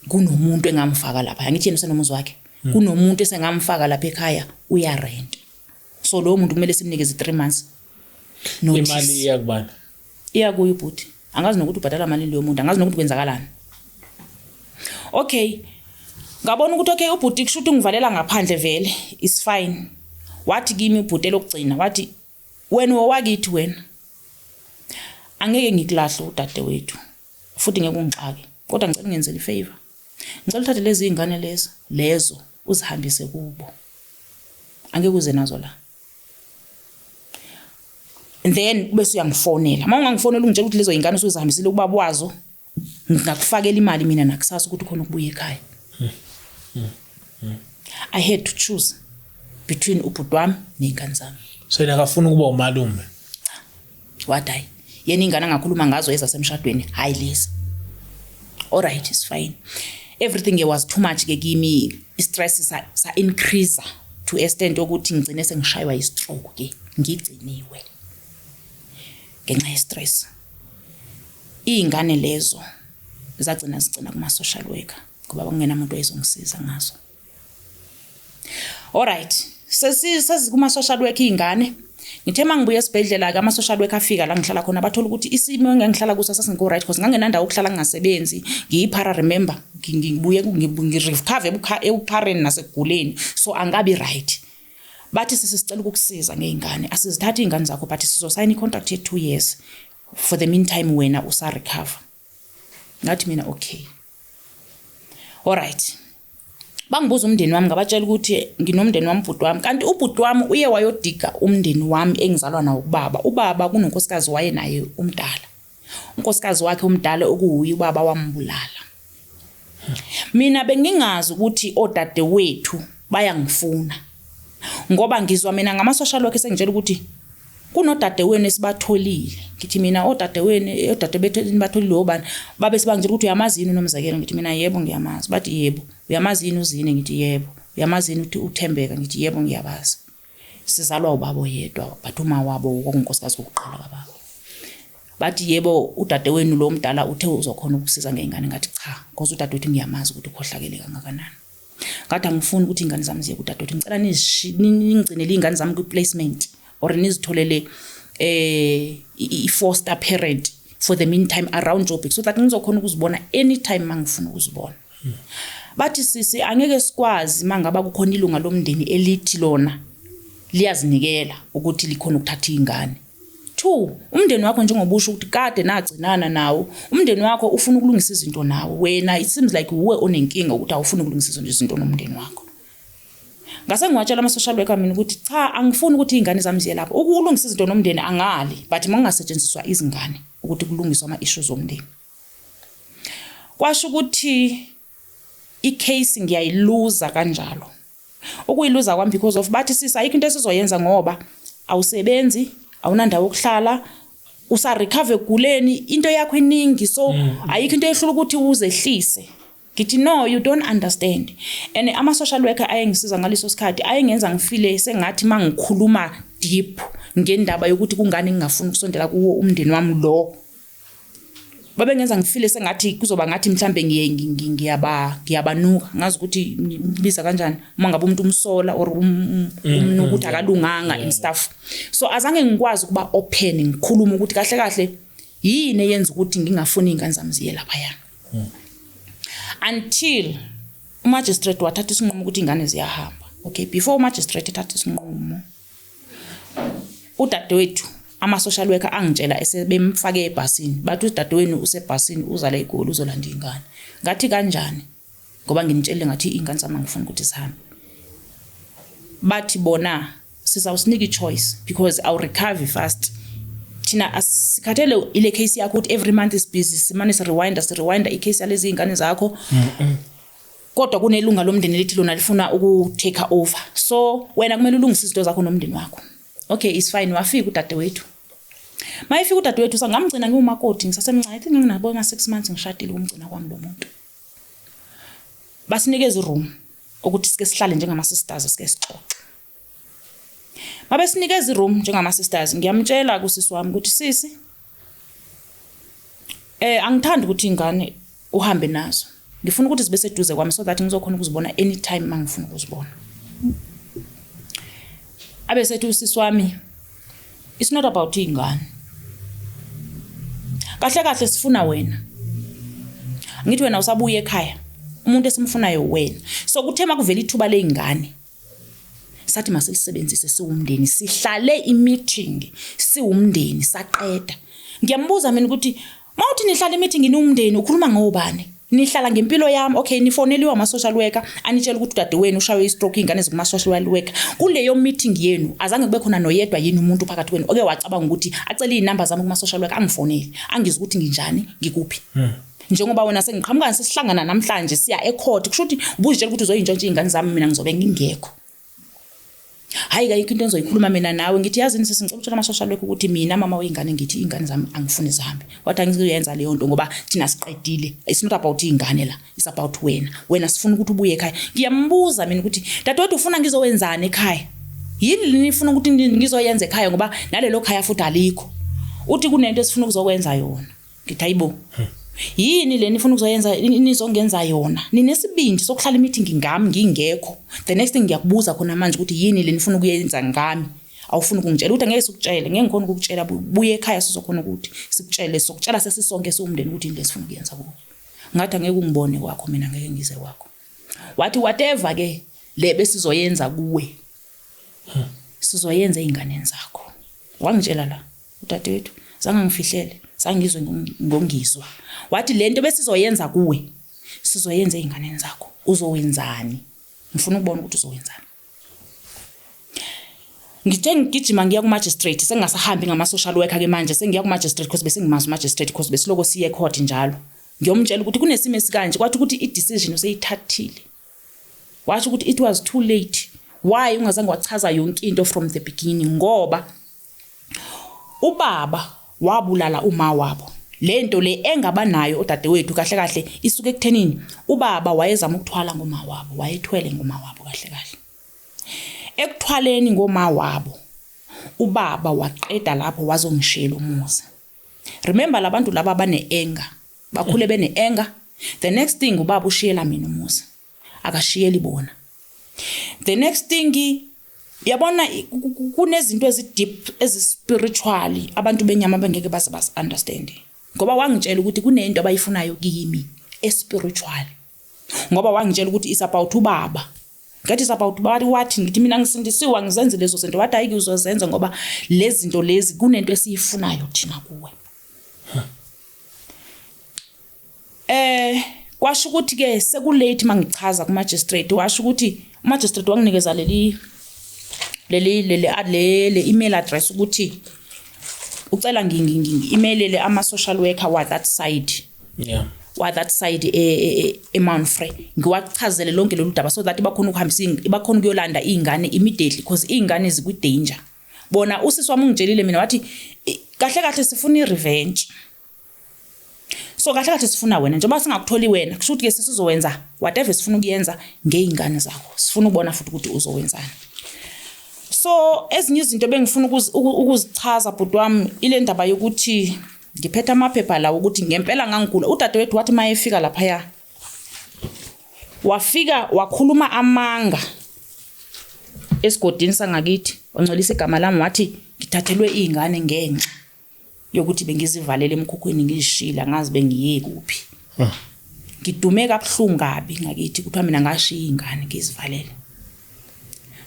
kunomuntu engamfaka lapha. Angithi yena usenomuzi wakhe. Kunomuntu esengamfaka lapha ekhaya, uyarent. So lowo muntu kumele simnikeze 3 months notice. Imali iya kubani? Iya kuye ubhuti. Angazi nokuthi ubhadala malini leyo muntu, angazi nokuthi kwenzakalani. Okay, ngabona ukuthi okay, ubhuti kusho ukuthi ungivalela ngaphandle vele, is fine. Wathi kimi ubhuti elokugcina, wathi wena owakithi wena, angeke ngikulahle udadewethu, futhi ngeke ungixake, kodwa ngicela ungenzele ifavor, ngicela uthathe lezi iy'ngane lezo uzihambise kubo, angeke uze nazo la. And then bese uyangifonela. Uma ungangifonela ungitshela ukuthi lezo y'ngane usuzihambisile kubaba wazo, ngingakufakela imali mina nakusasa ukuthi ukhona ukubuya ekhaya. I had to choose between ubhuti wami ney'ngane zami. So yena akafuni ukuba umalume. Wathi hayi, yena ingane angakhuluma ngazo ezasemshadweni, hayi lezi. Alright, it's fine. Everything was too much ke kimi, i-stress sa increase to extent yokuthi ngigcine sengishaywa i-stroke ke, ngigciniwe ngenxa ye-stress. Iy'ngane lezo zagcina zigcina kuma-social worker ngoba kwakungenamuntu oyezongisiza ngazo. Alright, sesizikuma-social worker iy'ngane. Ngithe uma ngibuya esibhedlela-ke ama-social worker afika la ngihlala khona, bathola ukuthi isimo engangihlala kuso sasingekho right, because ngangenandawo yokuhlala, ngingasebenzi, ngiyiphara, remember, ngibuye ngi-recover ebuphareni nasekuguleni, so angikabi right. Bathi sisi sicela ukukusiza ngey'ngane, asizithathi iy'ngane zakho, but sizosayina i-contract ye-2 years for the meantime wena usa-recover. Ngathi mina okay. Alright. Bangibuza umndeni wami, ngabatshela ukuthi nginomndeni wami, ubhuti wami. Kanti ubhuti wami uye wayodiga umndeni wami engizalwa nawo kubaba. Ubaba kunonkosikazi waye naye umdala. Unkosikazi wakhe umdala okuwuye ubaba wambulala. Mina bengingazi ukuthi odadewethu bayangifuna. Ngoba ngizwa mina ngama social worker sengitshela ukuthi kunodadewenu esibatholile. Ngithi mina odadewenu, odadewethu nibatholile obani? Babe sebangitshela ukuthi uyamazi yini uNomzekelo? Ngithi mina yebo ngiyamazi. Bathi yebo. Uyamazi yini uZine? Ngithi yebo. Uyamazi yini uThembeka? Ngithi yebo ngiyabazi. Sizalwa ubaba oyedwa, but uma wabo kwakunkosikazi wokuqala kababa. Bathi yebo, udadewenu lo mdala uthe uzokhona ukusiza ngey'ngane. Ngathi cha, because udadewethu ngiyamazi ukuthi ukhohlakele kangakanani. Ngathi angifuni ukuthi iy'ngane zami ziye kudadewethu, ngicela ningigcinele iy'ngane zami kwi-placement or nizitholele i-foster parent for the meantime around Joburg, so that ngizokhona ukuzibona anytime mangifuna ukuzibona. Bathi sisi angeke sikwazi mangaba kukhona ilunga lomndeni elithi lona liyazinikela ukuthi likhona ukuthatha iy'ngane. 2, umndeni wakho njengoba usho ukuthi kade nagcinana nawo, umndeni wakho ufuna ukulungisa izinto nawe. Wena it seems like uwe onenkinga ukuthi awufuni ukulungisa izinto nomndeni wakho. Ngase ngiwatshela ama-social worker mina ukuthi cha, angifuni ukuthi iy'ngane zami ziye lapho. Ukulungisa izinto nomndeni angali, but uma kungasetshenziswa izingane ukuthi kulungiswe ama-issues omndeni. Kwasho ukuthi i-case ngiyayiluza kanjalo. Ukuyiluza kwami because of bathi sisi ayikho into esizoyenza ngoba awusebenzi, awunandawo yokuhlala, usa-recover ekuguleni, into yakho iningi, so ayikho into ehlula ukuthi uzehlise. Ngithi no, you don't understand. And ama-social worker ayengisiza ngaleso sikhathi ayengenza ngifile sengathi mangikhuluma deep ngendaba yokuthi kungani ngingafuni ukusondela kuwo umndeni wami lo. Babengenza ngifile sengathi kuzoba ngathi mhlambe ngiyabanuka, ngazi ukuthi ngibiza kanjani uma ngabe umuntu umsola or umnuka ukuthi akalunganga and stuff. So azange ngikwazi ukuba open ngikhuluma ukuthi kahle kahle yini eyenza ukuthi ngingafuni iy'ngane zami ziye laphaya. Until umagistrate wathatha isinqumo ukuthi iy'ngane ziyahamba. Okay, before umagistrate ethatha isinqumo, udadewethu ama-social worker angitshela esebemfake ebhasini, bathi udadewenu usebhasini uza la eGoli uzolanda iy'ngane. Ngathi kanjani? Ngoba nginitshelile ngathi iy'ngane zami angifuni ukuthi zihambe. Bathi bona sizawusinika i-choice because awu-recover fast. Thina asikhathele ile case yakho ukuthi every month is busy, simane si-rewinda i-case yalezi iy'ngane zakho, kodwa kunelunga lomndeni elithi lona lifuna uku-take over, so wena kumele ulungise izinto zakho nomndeni wakho. Okay, is fine. Wafika udadewethu. Mayefika udadewethu, sangamgcina ngiwumakoti, ngisasemncane, I think nginabo nga 6 months ngishadile ukumgcina kwami lo muntu. Basinikeza i-room ukuthi sike sihlale njengama sisters, sike sixoxe. Mabesinikeza i-room njengama sisters, ngiyamtshela kusisi wami ukuthi, "Sisi, angithandi ukuthi ingane uhambe nazo, ngifuna ukuthi zibe seduze kwami so that ngizokhona ukuzibona anytime mangifuna ukuzibona." Abe sethi usisi wami, "It's not about ingane, kahle kahle sifuna wena. Ngithi wena usabuya ekhaya, umuntu esimfunayo wena. So kuthe makuvela ithuba ley'ngane, sathi masilisebenzise siwumndeni." Sihlale i-meeting siwumndeni, saqeda. Ngiyambuza mina ukuthi, "Mawuthi nihlala i-meeting niwumndeni, ukhuluma ngobani? Nihlala ngempilo yami? Okay, nifoneliwe ama-social worker, anitshela ukuthi udadewenu ushaywe i-stroke, iy'ngane zikuma-social worker. Kuleyo meeting yenu azange kube khona noyedwa yini umuntu phakathi kwenu oke wacabanga ukuthi acele iy'namba zami kuma-social worker, angifonele, angizwe ukuthi nginjani, ngikuphi? Njengoba wena sengiqhamuka, sesihlangana namhlanje, siya e-court, kusho ukuthi ubuzitshela ukuthi uzoyintshontsha iy'ngane zami, mina ngizobe ngingekho. Hayi, kayikho into engizoyikhuluma mina nawe." Ngithi, "Yazini sisi, ngicela ukutshela ama-social worker ukuthi mina mama wey'ngane ngithi iy'ngane zami angifuni zihambe." Wathi, "Angizoyenza leyo nto ngoba thina siqedile. It's not about iy'ngane la, it's about wena. Wena sifuna ukuthi ubuye ekhaya." Ngiyambuza mina ukuthi, "Dadewethu, ufuna ngizowenzani ekhaya? Yini nifuna ukuthi ngizoyenza ekhaya, ngoba nalelo khaya futhi alikho?" Uthi, "Kunento esifuna ukuzokwenza yona." Ngithi, "Hayibo, yini le nifuna ukuzoyenza, nizongenza yona? Ninesibindi sokuhlala i-meeting ngami ngingekho. The next thing ngiyakubuza khona manje ukuthi yini le nifuna ukuyenza ngami, awufuni ukungitshela." Ukuthi, "Angeke sikutshele, ngeke ngikhona ukukutshela. Buye ekhaya, sizokhona ukuthi sikutshele. Sokutshela sesisonke siwumndeni ukuthi yini lesifuna ukuyenza kuwe." Ngathi, "Angeke ungibone kwakho, mina ngeke ngize kwakho." Wathi, "Whatever ke le besizoyenza kuwe, sizoyenza ey'nganeni zakho." Wangitshela la udadewethu, zange ngifihlele, zange ngizwe ngongizwa. Wathi, "Lento besizoyenza kuwe, sizoyenza ey'nganeni zakho. Uzowenzani? Ngifuna ukubona ukuthi uzowenzani." Ngithe ngigijima ngiya ku-magistrate, sengingasahambi ngama-social worker ke manje, sengiya ku-magistrate because besengimazi u-magistrate, because besiloko siye court njalo. Ngiyomtshela ukuthi kunesimo esikanje. Kwathi ukuthi i-decision useyithathile. Washo ukuthi it was too late, why ungazange wachaza yonke into from the beginning, ngoba ubaba wabulala uma wabo. Lento le engaba nayo odadewethu kahle kahle isuke ekuthenini ubaba wayezama ukuthwala ngoma wabo, wayethwele ngoma wabo. Kahle kahle ekuthwaleni ngoma wabo, ubaba waqeda lapho wazongishela umuzi. Remember, labantu laba bane-anger, bakhule bene-anger. The next thing, ubaba ushiyela mina umuzi, akashiyeli bona. The next thing, yabona, kunezinto ezi-deep, ezi-spiritually, abantu benyama bengeke baze basi-understand, ngoba wangitshela ukuthi kunento abayifunayo kimi e-spiritual, ngoba wangitshela ukuthi it's about ubaba. Ngathi, "It's about ubaba?" Wathi, ngithi, "Mina ngisindisiwe, angizenzi lezo zinto." Wathi, "Ayike, uzozenza, ngoba lezi zinto lezi kunento esiyifunayo thina kuwe." Kwasho ukuthi ke seku-late mangichaza ku magistrate. Washo ukuthi magistrate wanginikeza leli leli leli le email address ukuthi ucela ngi-emailele ama social worker wa that side, wa that side e-Mount Frere, ngiwachazele lonke lolu daba so that bakhona ukuhambisa bakhona ukuyolanda iy'ngane immediately, because iy'ngane zikwi-danger. Bona usisi wami ungitshelile mina wathi, "Kahle kahle sifuna i-revenge, so kahle kahle sifuna wena. Njengoba singakutholi wena, kusho ukuthi-ke sesizowenza whatever sifuna ukuyenza ngey'ngane zakho. Sifuna ukubona futhi ukuthi uzowenzani." So ezinye izinto bengifuna ukuzichaza, bhuti wami, ile ndaba yokuthi ngiphethe amaphepha lawo ukuthi ngempela ngangigula. Udadewethu wathi uma efika laphaya, wafika wakhuluma amanga esigodini sangakithi, wangcolisa igama lami, wathi ngithathelwe iy'ngane ngenxa yokuthi bengizivalele emkhukhwini, ngizishila, angazi bengiye kuphi. Ngidume kabuhlungu kabi ngakithi, kuthiwa mina ngashiya iy'ngane ngizivalele.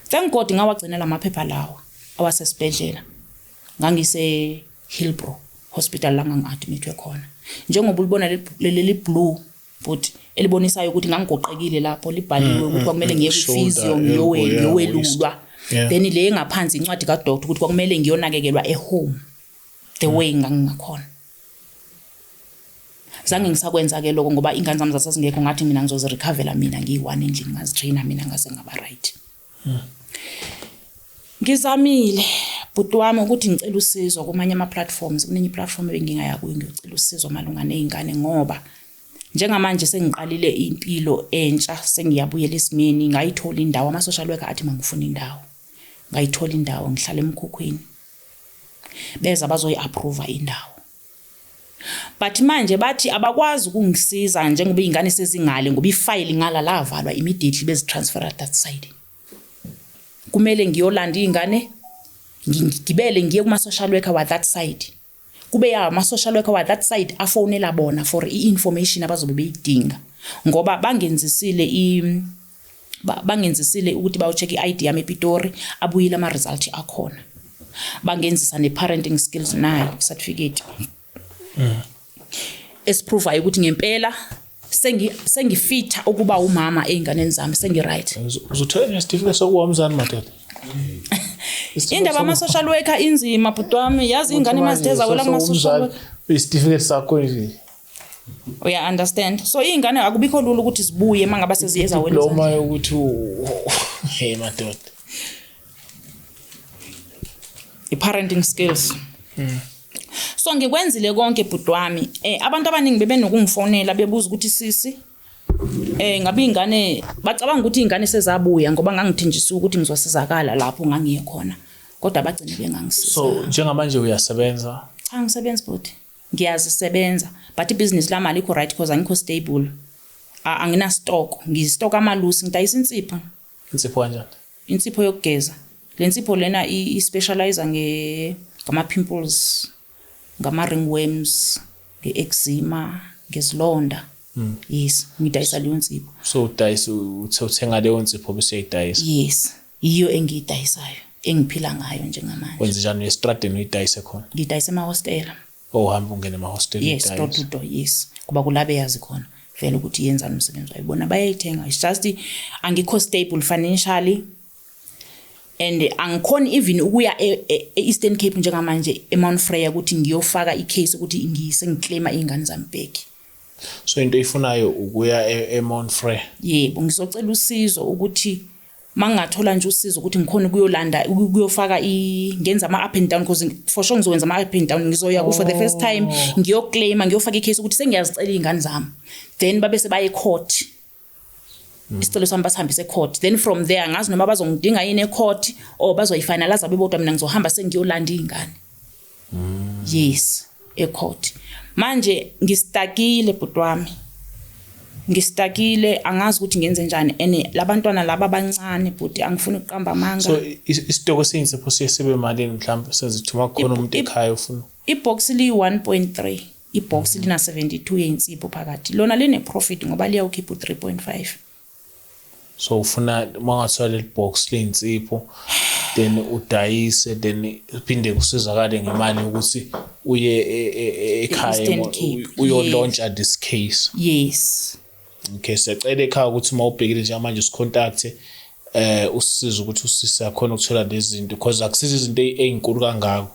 Thank God ngawagcina la maphepha lawa awasesibhedlela. Ngangise Hillbrow Hospital la ngangi-admithwe khona, njengoba ulibona leli blue, but elibonisayo ukuthi ngangigoqekile lapho, libhaliwe ukuthi kwakumele ngiye Shoulder, kwi-physio, elbow, yeah, ngiyowelulwa. waist. Then le ngaphansi incwadi kadoctor ukuthi kwakumele ngiyonakekelwa e-home. The way ngangingakhona. Zange ngisakwenza ke lokho ngoba ingane zami zasazingekho, ngathi mina ngizozirecovera mina ngiyi-one endlini, ngazitraina mina ngase ngaba right. Ngizamile bhuti wami ukuthi ngicela usizo kumanye ama-platforms. Kunenye i-platform ebengingaya kuyo ngiyocela usizo malunga ney'ngane, ngoba njengamanje sengiqalile impilo entsha, sengiyabuyela esimeni. Ngayithola indawo, ama-social worker athi mangifuna indawo, ngayithola indawo, ngihlala emkhukhwini. Beza bazoyi-approva indawo, but manje bathi abakwazi ukungisiza njengoba iy'ngane sezingale, ngoba ifayili ngala lavalwa immediately, bezitransfera that side. Kumele ngiyolanda iy'ngane, ngigibele ngiye kuma-social worker wa that side, kube ya ama-social worker wa that side afonela bona for i-information abazobe beyidinga, ngoba bangenzisile ukuthi bayo-check i-ID yami ePitori, abuyile ama-result akhona. Bangenzisa ne-parenting skills nayo certificate esiprovayo ukuthi ngempela sengifitha ukuba umama ey'nganeni zami, sengi-right. Uzothola nesitifiketi sokuba umzali, madoda. Indaba ama-social worker inzima, bhuti wami. Yazi iy'ngane mazithe zawela kuma-social worker, Isitifiketi sakho nje. Uya understand? So iy'ngane akubikho lula ukuthi zibuye uma ngabe seziye zawela. Diploma yokuthi hey madoda. I-parenting skills. So ngikwenzile konke, bhuti wami. Abantu abaningi bebenokungifonela bebuza ukuthi sisi, ngabe ingane, bacabanga ukuthi ingane sezabuya, ngoba ngangithenjisiwe ukuthi ngizosizakala lapho ngangiye khona, kodwa bagcine bengangisiza. So njengamanje uyasebenza? Cha, ngisebenzi bhuti, ngiyazisebenza, but ibhizinisi lami alikho right because angikho stable. Angina stock, ngistock amalusi, ngidayisa insipho. Insipho kanjani? Insipho yokugeza. Le nsipho lena i-specialize ngama-pimples, ngama-ringworms, nge-eczema, ngezilonda. Yes, ngidayisa leyo nsipho. So udayisa, uthe uthenga leyo nsipho bese uyayidayisa? Yes, yiyo engiyidayisayo, engiphila ngayo njengamanje. Wenze njani, estradeni uyidayise khona? Ngidayisa emahostela. Ohamba ungene emahostela? Yes, door uyidayise? To door, yes, kuba kula beyazi khona vele ukuthi yenzani umsebenzi wayo, bona bayayithenga. It's just angikho stable financially and angikhoni even ukuya e-Eastern Cape njengamanje, eMount Frere, ukuthi ngiyofaka icase ukuthi ngisengiclaima iy'ngane zami back. So into oyifunayo ukuya eMount Frere? Yebo, ngizocela usizo ukuthi mangingathola nje usizo ukuthi ngikhona ukuyolanda, ukuyofaka ngenza ama-up and down, because for sure ngizowenza ama-up and down. Ngizoya for the first time ngiyoclaima, ngiyofaka icase ukuthi sengiyazicela iy'ngane zami, then babe sebaye ecourt, isicelo sami basihambise ecourt, then from there angazi noma bazongidinga yini ecourt or bazoyifinalize bebodwa. Mina ngizohamba sengiyolanda iy'ngane, yes, ecourt. Manje ngistakile, bhuti wami, ngistakile, angazi ukuthi ngenze njani, and labantwana laba abancane, bhuti, angifuni ukuqamba amanga. So isitoko seyinsipho siye sibe malini mhlawumbe, senze uma kukhona umuntu ekhaya ofuna? Ibox liyi-1.3, ibox lina 72 yeyinsipho phakathi. Lona line profit ngoba liyawukhipha u-3.5. So ufuna uma ungathola leli box leyinsipho, then udayise, then uphinde kusizakale ngemali yokuthi uye ekhaya E-Eastern Cape, uyolauncha this case? Yes. Okay, siyacela ekhaya ukuthi uma ubhekile njengamanje usicontact, usisize ukuthi usise akhona ukuthola lezi zinto, because akusizo izinto ey'nkulu kangako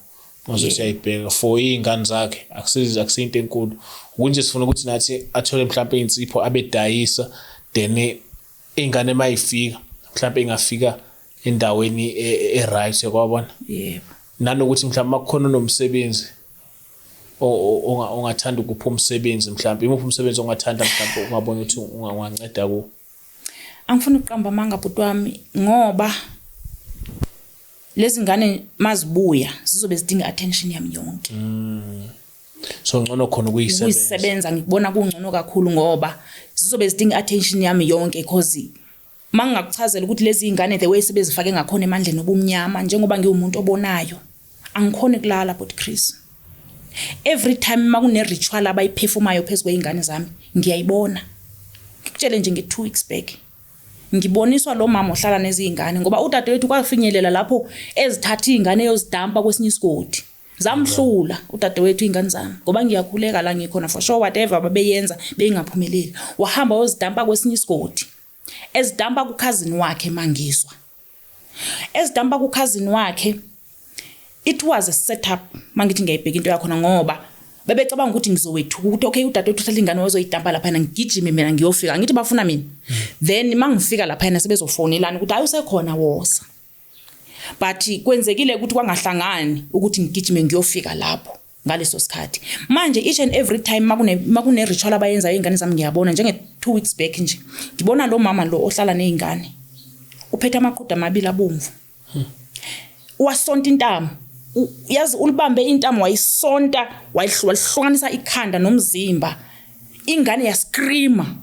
mazothi uyayibheka for iy'ngane zakhe, akusizo, akusiyinto enkulu. Ukunje sifuna ukuthi nathi athole mhlawumpe iy'nsipho abedayisa, then iy'ngane uma yifika mhlawumpe ingafika endaweni e-right, yakwabona? Yebo. Nanokuthi mhlawumbe makukhona onomsebenzi ongathanda ukupha umsebenzi, mhlawumbe imuphi umsebenzi ongathanda, mhlawumbe ungabona ukuthi unganceda kuwo? Angifuni ukuqamba amanga, bhuti wami, ngoba lezi ngane mazibuya zizobe zidinga attention yami yonke. So ngcono khona ukuyisebenza. Ukuyisebenza ngikubona kungcono kakhulu, ngoba zizobe zidinga attention yami yonke, cause mangingakuchazela ukuthi lezi ingane, the way sebezifake ngakhona emandleni obumnyama, njengoba ngiwumuntu obonayo, angikhoni kulala, but Chris, every time makune ritual abayiperformayo phezu kwey'ngane zami, ngiyayibona. Ngikutshele nje, nge-2 weeks back ngiboniswa lo mama ohlala nezingane, ngoba udadewethu kwafinyelela lapho ezithatha iy'ngane eyozidampa kwesinye isigodi. Zamhlula udadewethu iy'ngane zami, ngoba ngiyakhuleka la ngikhona, for sure whatever babeyenza beyingaphumeleli. Wahamba wayozidampa kwesinye isigodi, ezidampa kukhazini wakhe. Mangizwa ezidampa kukhazini wakhe, It was a setup mangithi ngiyayibheka into yakhona, ngoba bebecabanga ukuthi ngizowethuka ukuthi okay, udadewethu uthatha ingane wazoyidampa laphana, ngigijime mina ngiyofika, ngithi bafuna mina. Then mangifika laphana sebezofonelana ukuthi hayi, usekhona, woza. But kwenzekile ukuthi kwangahlangani ukuthi ngigijime ngiyofika lapho ngaleso sikhathi. Manje each and every time makune ritual abayenzayo ingane zami, ngiyabona, njenge 2 weeks back nje, ngibona lo mama lo ohlala nezingane uphethe amaqhude amabili abomvu, wasonta intamo. Yazi ulibambe intamo, wayisonta, walihlukanisa ikhanda nomzimba, ingane yascreama.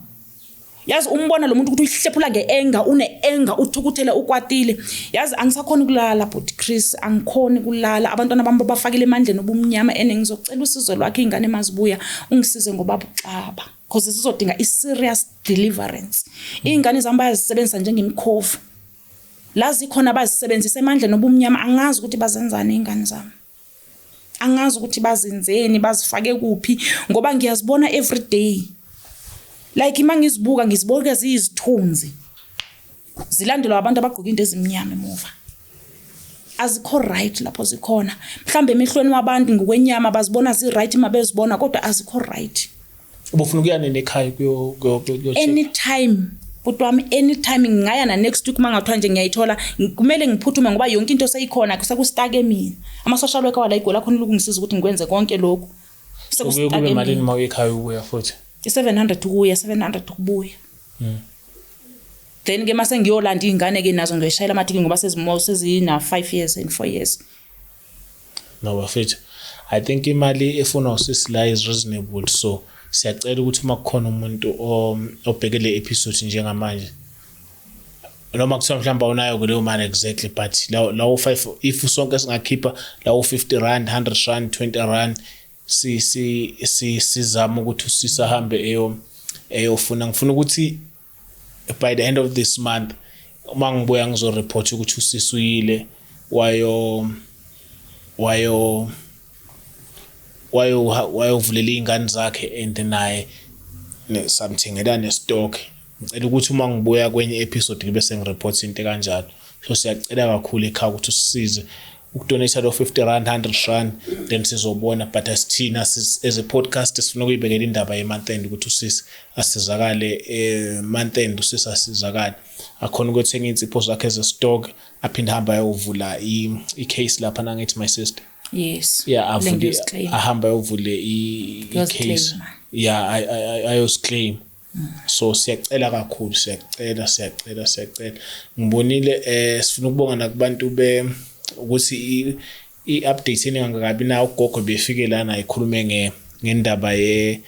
Yazi umbona lo muntu ukuthi uyihlephula nge-anger, une-anger, uthukuthele, ukwatile. Yazi angisakhoni ukulala, but Chris, angikhoni kulala. Abantwana bami babafakile emandleni obumnyama, and ngizocela usizo lwakhe, ingane mazibuya ungisize ngoba buxaba, because sizodinga i-serious deliverance. Iy'ngane zami bayazisebenzisa njengemikhovu la zikhona, bazisebenzisa emandleni obumnyama. Angazi ukuthi bazenzani iy'ngane zami, angazi ukuthi bazenzeni, bazifake kuphi, ngoba ngiyazibona every day. Like uma ngizibuka, ngizibuka ziyizithunzi, zilandelwa abantu abagqoke into ezimnyama emuva. Azikho right lapho zikhona. Mhlambe emehlweni wabantu ngokwenyama bazibona zi-right uma bezibona, kodwa azikho right. Ubufuna ukuya nini ekhaya kuyo Anytime, bhuti wami, anytime. Ngingaya na next week uma ngathiwa nje ngiyayithola. Kumele ngiphuthume ngoba yonke into seyikhona, seku-stuck-e mina. Ama-social worker wala iGoli akhona ukungisiza ukuthi ngikwenze konke lokhu. Kuye kube Seku-stuck-e malini mina. uma uye ekhaya ubuya futhi? I-700 ukuya, 700 ukubuya. Then ke mase ngiyolanda iy'ngane ke nazo, ngiyoyishayela amatiki ngoba sezimo sezina 5 years and 4 years. No bafethu, I think imali efunwa usisi la is reasonable, so siyacela ukuthi uma kukhona umuntu obheke le episode njengamanje, noma kuthiwa mhlawumbe awunayo leyo mali exactly, but lawo 5, if sonke singakhipha lawo 50 rand, 100 rand, 20 rand, si si si sizama ukuthi usisi ahambe eyofuna. Ngifuna ukuthi by the end of this month uma ngibuya ngizoreport ukuthi usisi uyile wayo wayovulela iy'ngane zakhe and naye samthengela ne-stock. Ngicela ukuthi uma ngibuya kwenye episode ngibe sengireport into ekanjalo. So siyacela kakhulu ekhaya ukuthi usisize ukudonate lo 50 rand, 100 rand, then sizobona. But asithina as a podcast sifuna ukuyibekela indaba ye-month end, ukuthi usisi asizakale month end, usisi asizakale akhona ukuyothenga iy'nsipho zakhe ze-stock, aphinde ahambe ayovula i-case lapha nangithi, my sister. Yes. Yeah, avule Lengiyosiclaim. Ahambe ayovule i-case. Uyosiclaima. Yeah, ayosiclaim. So siyacela kakhulu, siyacela, siyacela, siyacela. Ngibonile, sifuna ukubonga nakubantu be ukuthi i-update eningakabi nayo, ugogo befike lana ikhulume ngendaba ye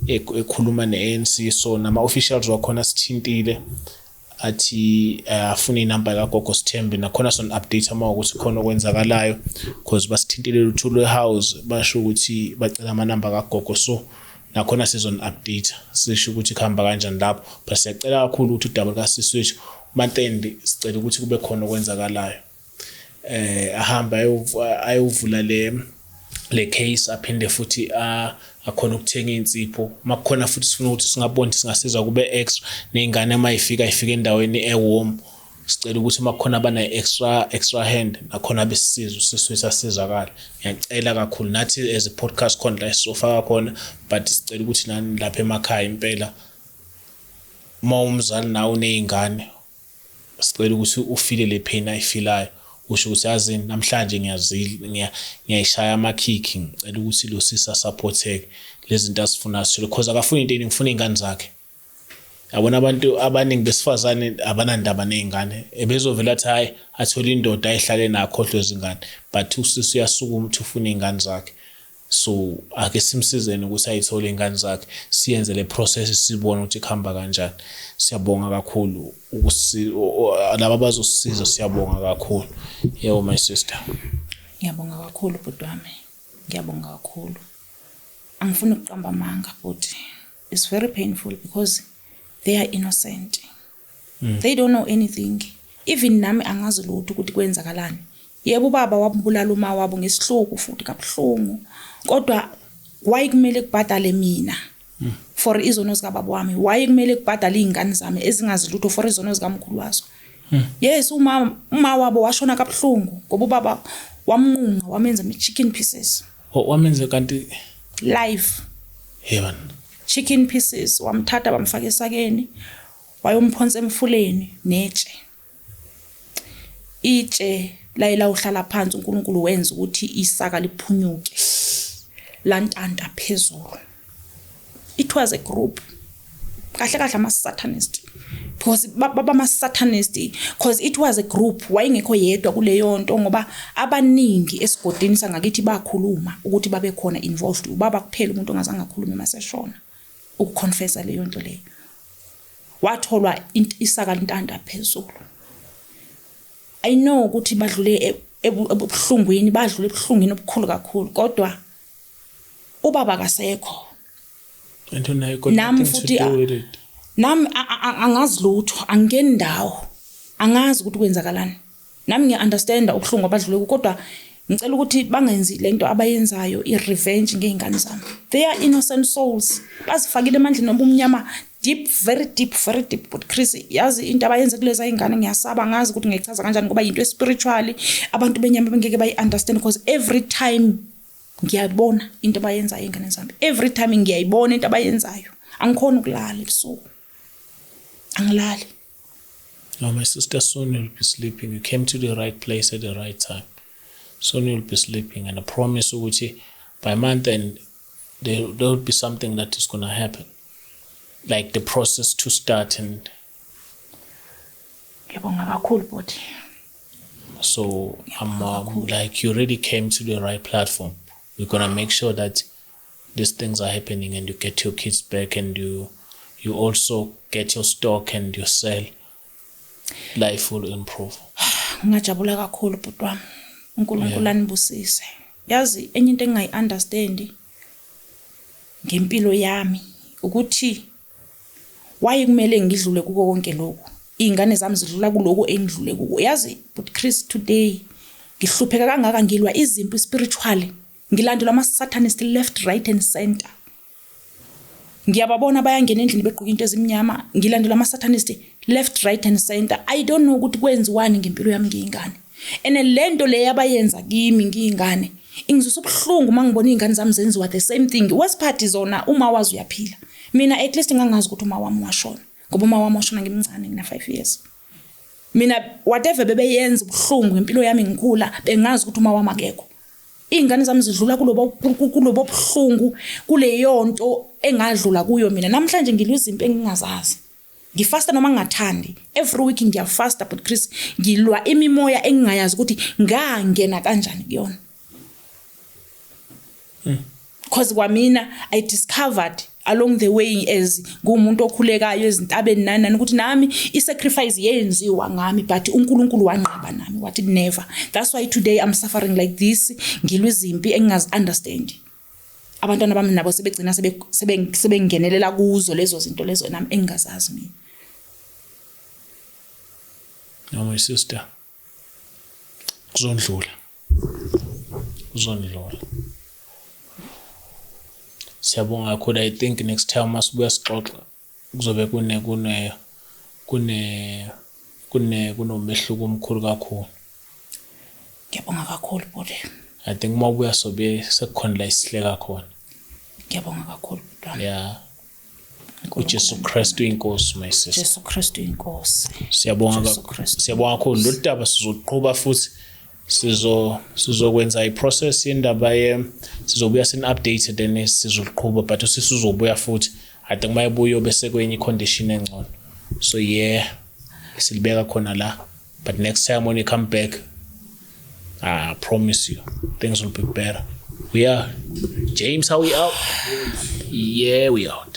ekhuluma ne-ANC, so nama-officials wakhona sithintile, athi afuna inamba kagogo Sithembe. Nakhona son update uma ukuthi khona okwenzakalayo, because basithintile Luthuli House, basho ukuthi bacela amanamba kagogo, so nakhona sizon update, sisho ukuthi kuhamba kanjani lapho. But siyacela kakhulu ukuthi udaba likasisi wethu month end, sicela ukuthi kube khona okwenzakalayo, ahamba ayovula le case, aphinde futhi akhona ukuthenga insipho makukhona. Futhi sifuna ukuthi singabona ukuthi singasiza kube extra ney'ngane uma ifika, ifika endaweni e-warm. Sicela ukuthi uma kukhona abana extra hand nakhona besisiza usisi wethu asizakale. Ngiyacela kakhulu, nathi as a podcast khona la esizofaka khona, but sicela ukuthi nani lapha emakhaya impela, uma umzali nawe uney'ngane, sicela ukuthi ufile le pain ayifilayo, usho ukuthi yazini namhlanje ngiyazila, ngiyayishaya amakhikhi. Ngicela ukuthi lo sisi asupporteke lezi zinto azifuna sithole, because akafuni into eningi, ufuna iy'ngane zakhe. Yabona, abantu abaningi besifazane abanandaba ney'ngane, ebezovela athi hhayi, athole indoda ayihlale nayo, akhohlwe izingane, but usisi uyasukuma ukuthi ufuna iy'ngane zakhe. So ake simsizeni ukuthi ayithole iy'ngane zakhe, siyenze le process, sibone ukuthi kuhamba kanjani. Siyabonga kakhulu laba abazosisiza, siyabonga kakhulu. Yebo, my sister. Ngiyabonga kakhulu, bhuti wami, ngiyabonga kakhulu. Angifuni ukuqamba amanga, but it's very painful because they are innocent. They don't know anything. Even nami angazi lutho ukuthi kwenzakalani. Yebo, ubaba wambulala uma wabo ngesihluku futhi kabuhlungu, kodwa why kumele kubhadale mina for izono zikababa wami? Why kumele kubhadale iy'ngane zami ezingazi lutho for izono zikamkhulu wazo? Yes, uma wabo washona kabuhlungu ngoba ubaba Wamnqunqa, wamenza ama-chicken pieces. Oh, wamenze kanti? Live. Hey man. Chicken pieces. Wamthatha, bamfaka esakeni, wayomphonsa emfuleni netshe. Itshe laye lawuhlala phansi. uNkulunkulu wenza ukuthi isaka liphunyuke, lantanta phezulu. It was a group, kahle kahle ama-satanist, because bama-satanist, because it was a group. Wayengekho yedwa kuleyo nto, ngoba abaningi esigodini sangakithi bakhuluma ukuthi babe khona involved. Ubaba kuphela umuntu ongazange akhulume maseshona ukuconfessa leyo nto leyo. Watholwa isaka lintanta phezulu. I know ukuthi badlule ebuhlungwini, badlule ebuhlungwini obukhulu kakhulu, kodwa ubaba kasekho. And you got Nami nothing to futhi do with it. Nami angazi lutho, angeni ndawo, angazi ukuthi kwenzakalani. Nami ngiya-understanda ubuhlungu abadlule kubo, kodwa ngicela ukuthi bangenzi lento abayenzayo, i-revenge ngey'ngane zami. They are innocent souls, bazifakile emandleni obumnyama, deep, very deep, very deep. But Chris, yazi into abayenze kuleza y'ngane, ngiyasaba, angazi ukuthi ngiyichaza kanjani, ngoba yinto espiritual, abantu benyama bengeke bayi-understand, because every time ngiyabona into abayenzayo ey'ngane zami, every time ngiyayibona into abayenzayo, angikhoni ukulala ebusuku, angilali. No, my sister, soon you'll be sleeping. You came to the right place at the right time. Soon you'll be sleeping. And I promise ukuthi by month end, there will be something that is going to happen. Like the process to start. And Ngiyabonga kakhulu, bhuti. So I'm like, you already came to the right platform. We're going to make sure that these things are happening and you get your kids back and you also get your stock and you sell. Life will improve. Ngingajabula kakhulu, bhuti wami. uNkulunkulu anibusise. Yazi, enye into engingayi-understand ngempilo yami ukuthi why kumele ngidlule kuko konke lokhu, iy'ngane zami zidlula kuloko engidlule kuko. Yazi, but Chris, today ngihlupheka kangaka, ngilwa izimpi spiritually, ngilandelwa ama-satanist left, right and center. Ngiyababona bayangena endlini begqoke into ezimnyama. Ngilandelwa ama-satanist left, right and center. I don't know ukuthi kwenziwani ngempilo yami ngiyingane, and le nto le abayenza kimi ngiyingane ingizwisa ubuhlungu uma ngibona iy'ngane zami zenziwa the same thing. Worst part, zona uma wazi uyaphila, mina at least ngangazi ukuthi uma wami washona, ngoba uma wami washona ngimncane, ngina-5 years. Mina, whatever bebeyenza ubuhlungu ngempilo yami ngikhula, bengazi ukuthi uma wami akekho. Iy'ngane zami zidlula kulobo buhlungu, kuleyo nto engadlula kuyo mina. Namhlanje ngilwa izimpi engingazazi. Ngifasta noma ngingathandi, every week ngiyafasta, but Chris, ngilwa imimoya engingayazi ukuthi ngangena kanjani kuyona, because kwamina I discovered along the way, as ngumuntu okhulekayo ezintabeni nani nani, ukuthi nami i-sacrifice yenziwa ngami, but uNkulunkulu wanqaba nami, wathi never. That's why today I'm suffering like this, ngilwa izimpi engingazi-understand. Abantwana bami nabo sebegcina sebengenelela kuzo lezo zinto lezo nami engingazazi mina. No, my sister. Kuzondlula. Kuzondlula. Siyabonga kakhulu. I think next time masibuya sixoxa kuzobe kune kunomehluko omkhulu kakhulu. Ngiyabonga kakhulu, bhuti. I think uma ubuya sobe sekukhona la isihleka khona. Ngiyabonga kakhulu, bhuti wami. Yeah. uJesu Kristu inkosi, my sister. Jesu Kristu inkosi. Siyabonga Jesu Kristu. Siyabonga kakhulu. Lolu daba sizoqhuba futhi, sizokwenza i-process yendaba ye sizobuya sini-update, then sizoliqhuba, but usisi uzobuya futhi. I think mayebuya bese kwenye i-condition engcono. So yeah, silibeka khona la, but next time when you come back, I promise you things will be better. We are James, how we out? Yeah, we out.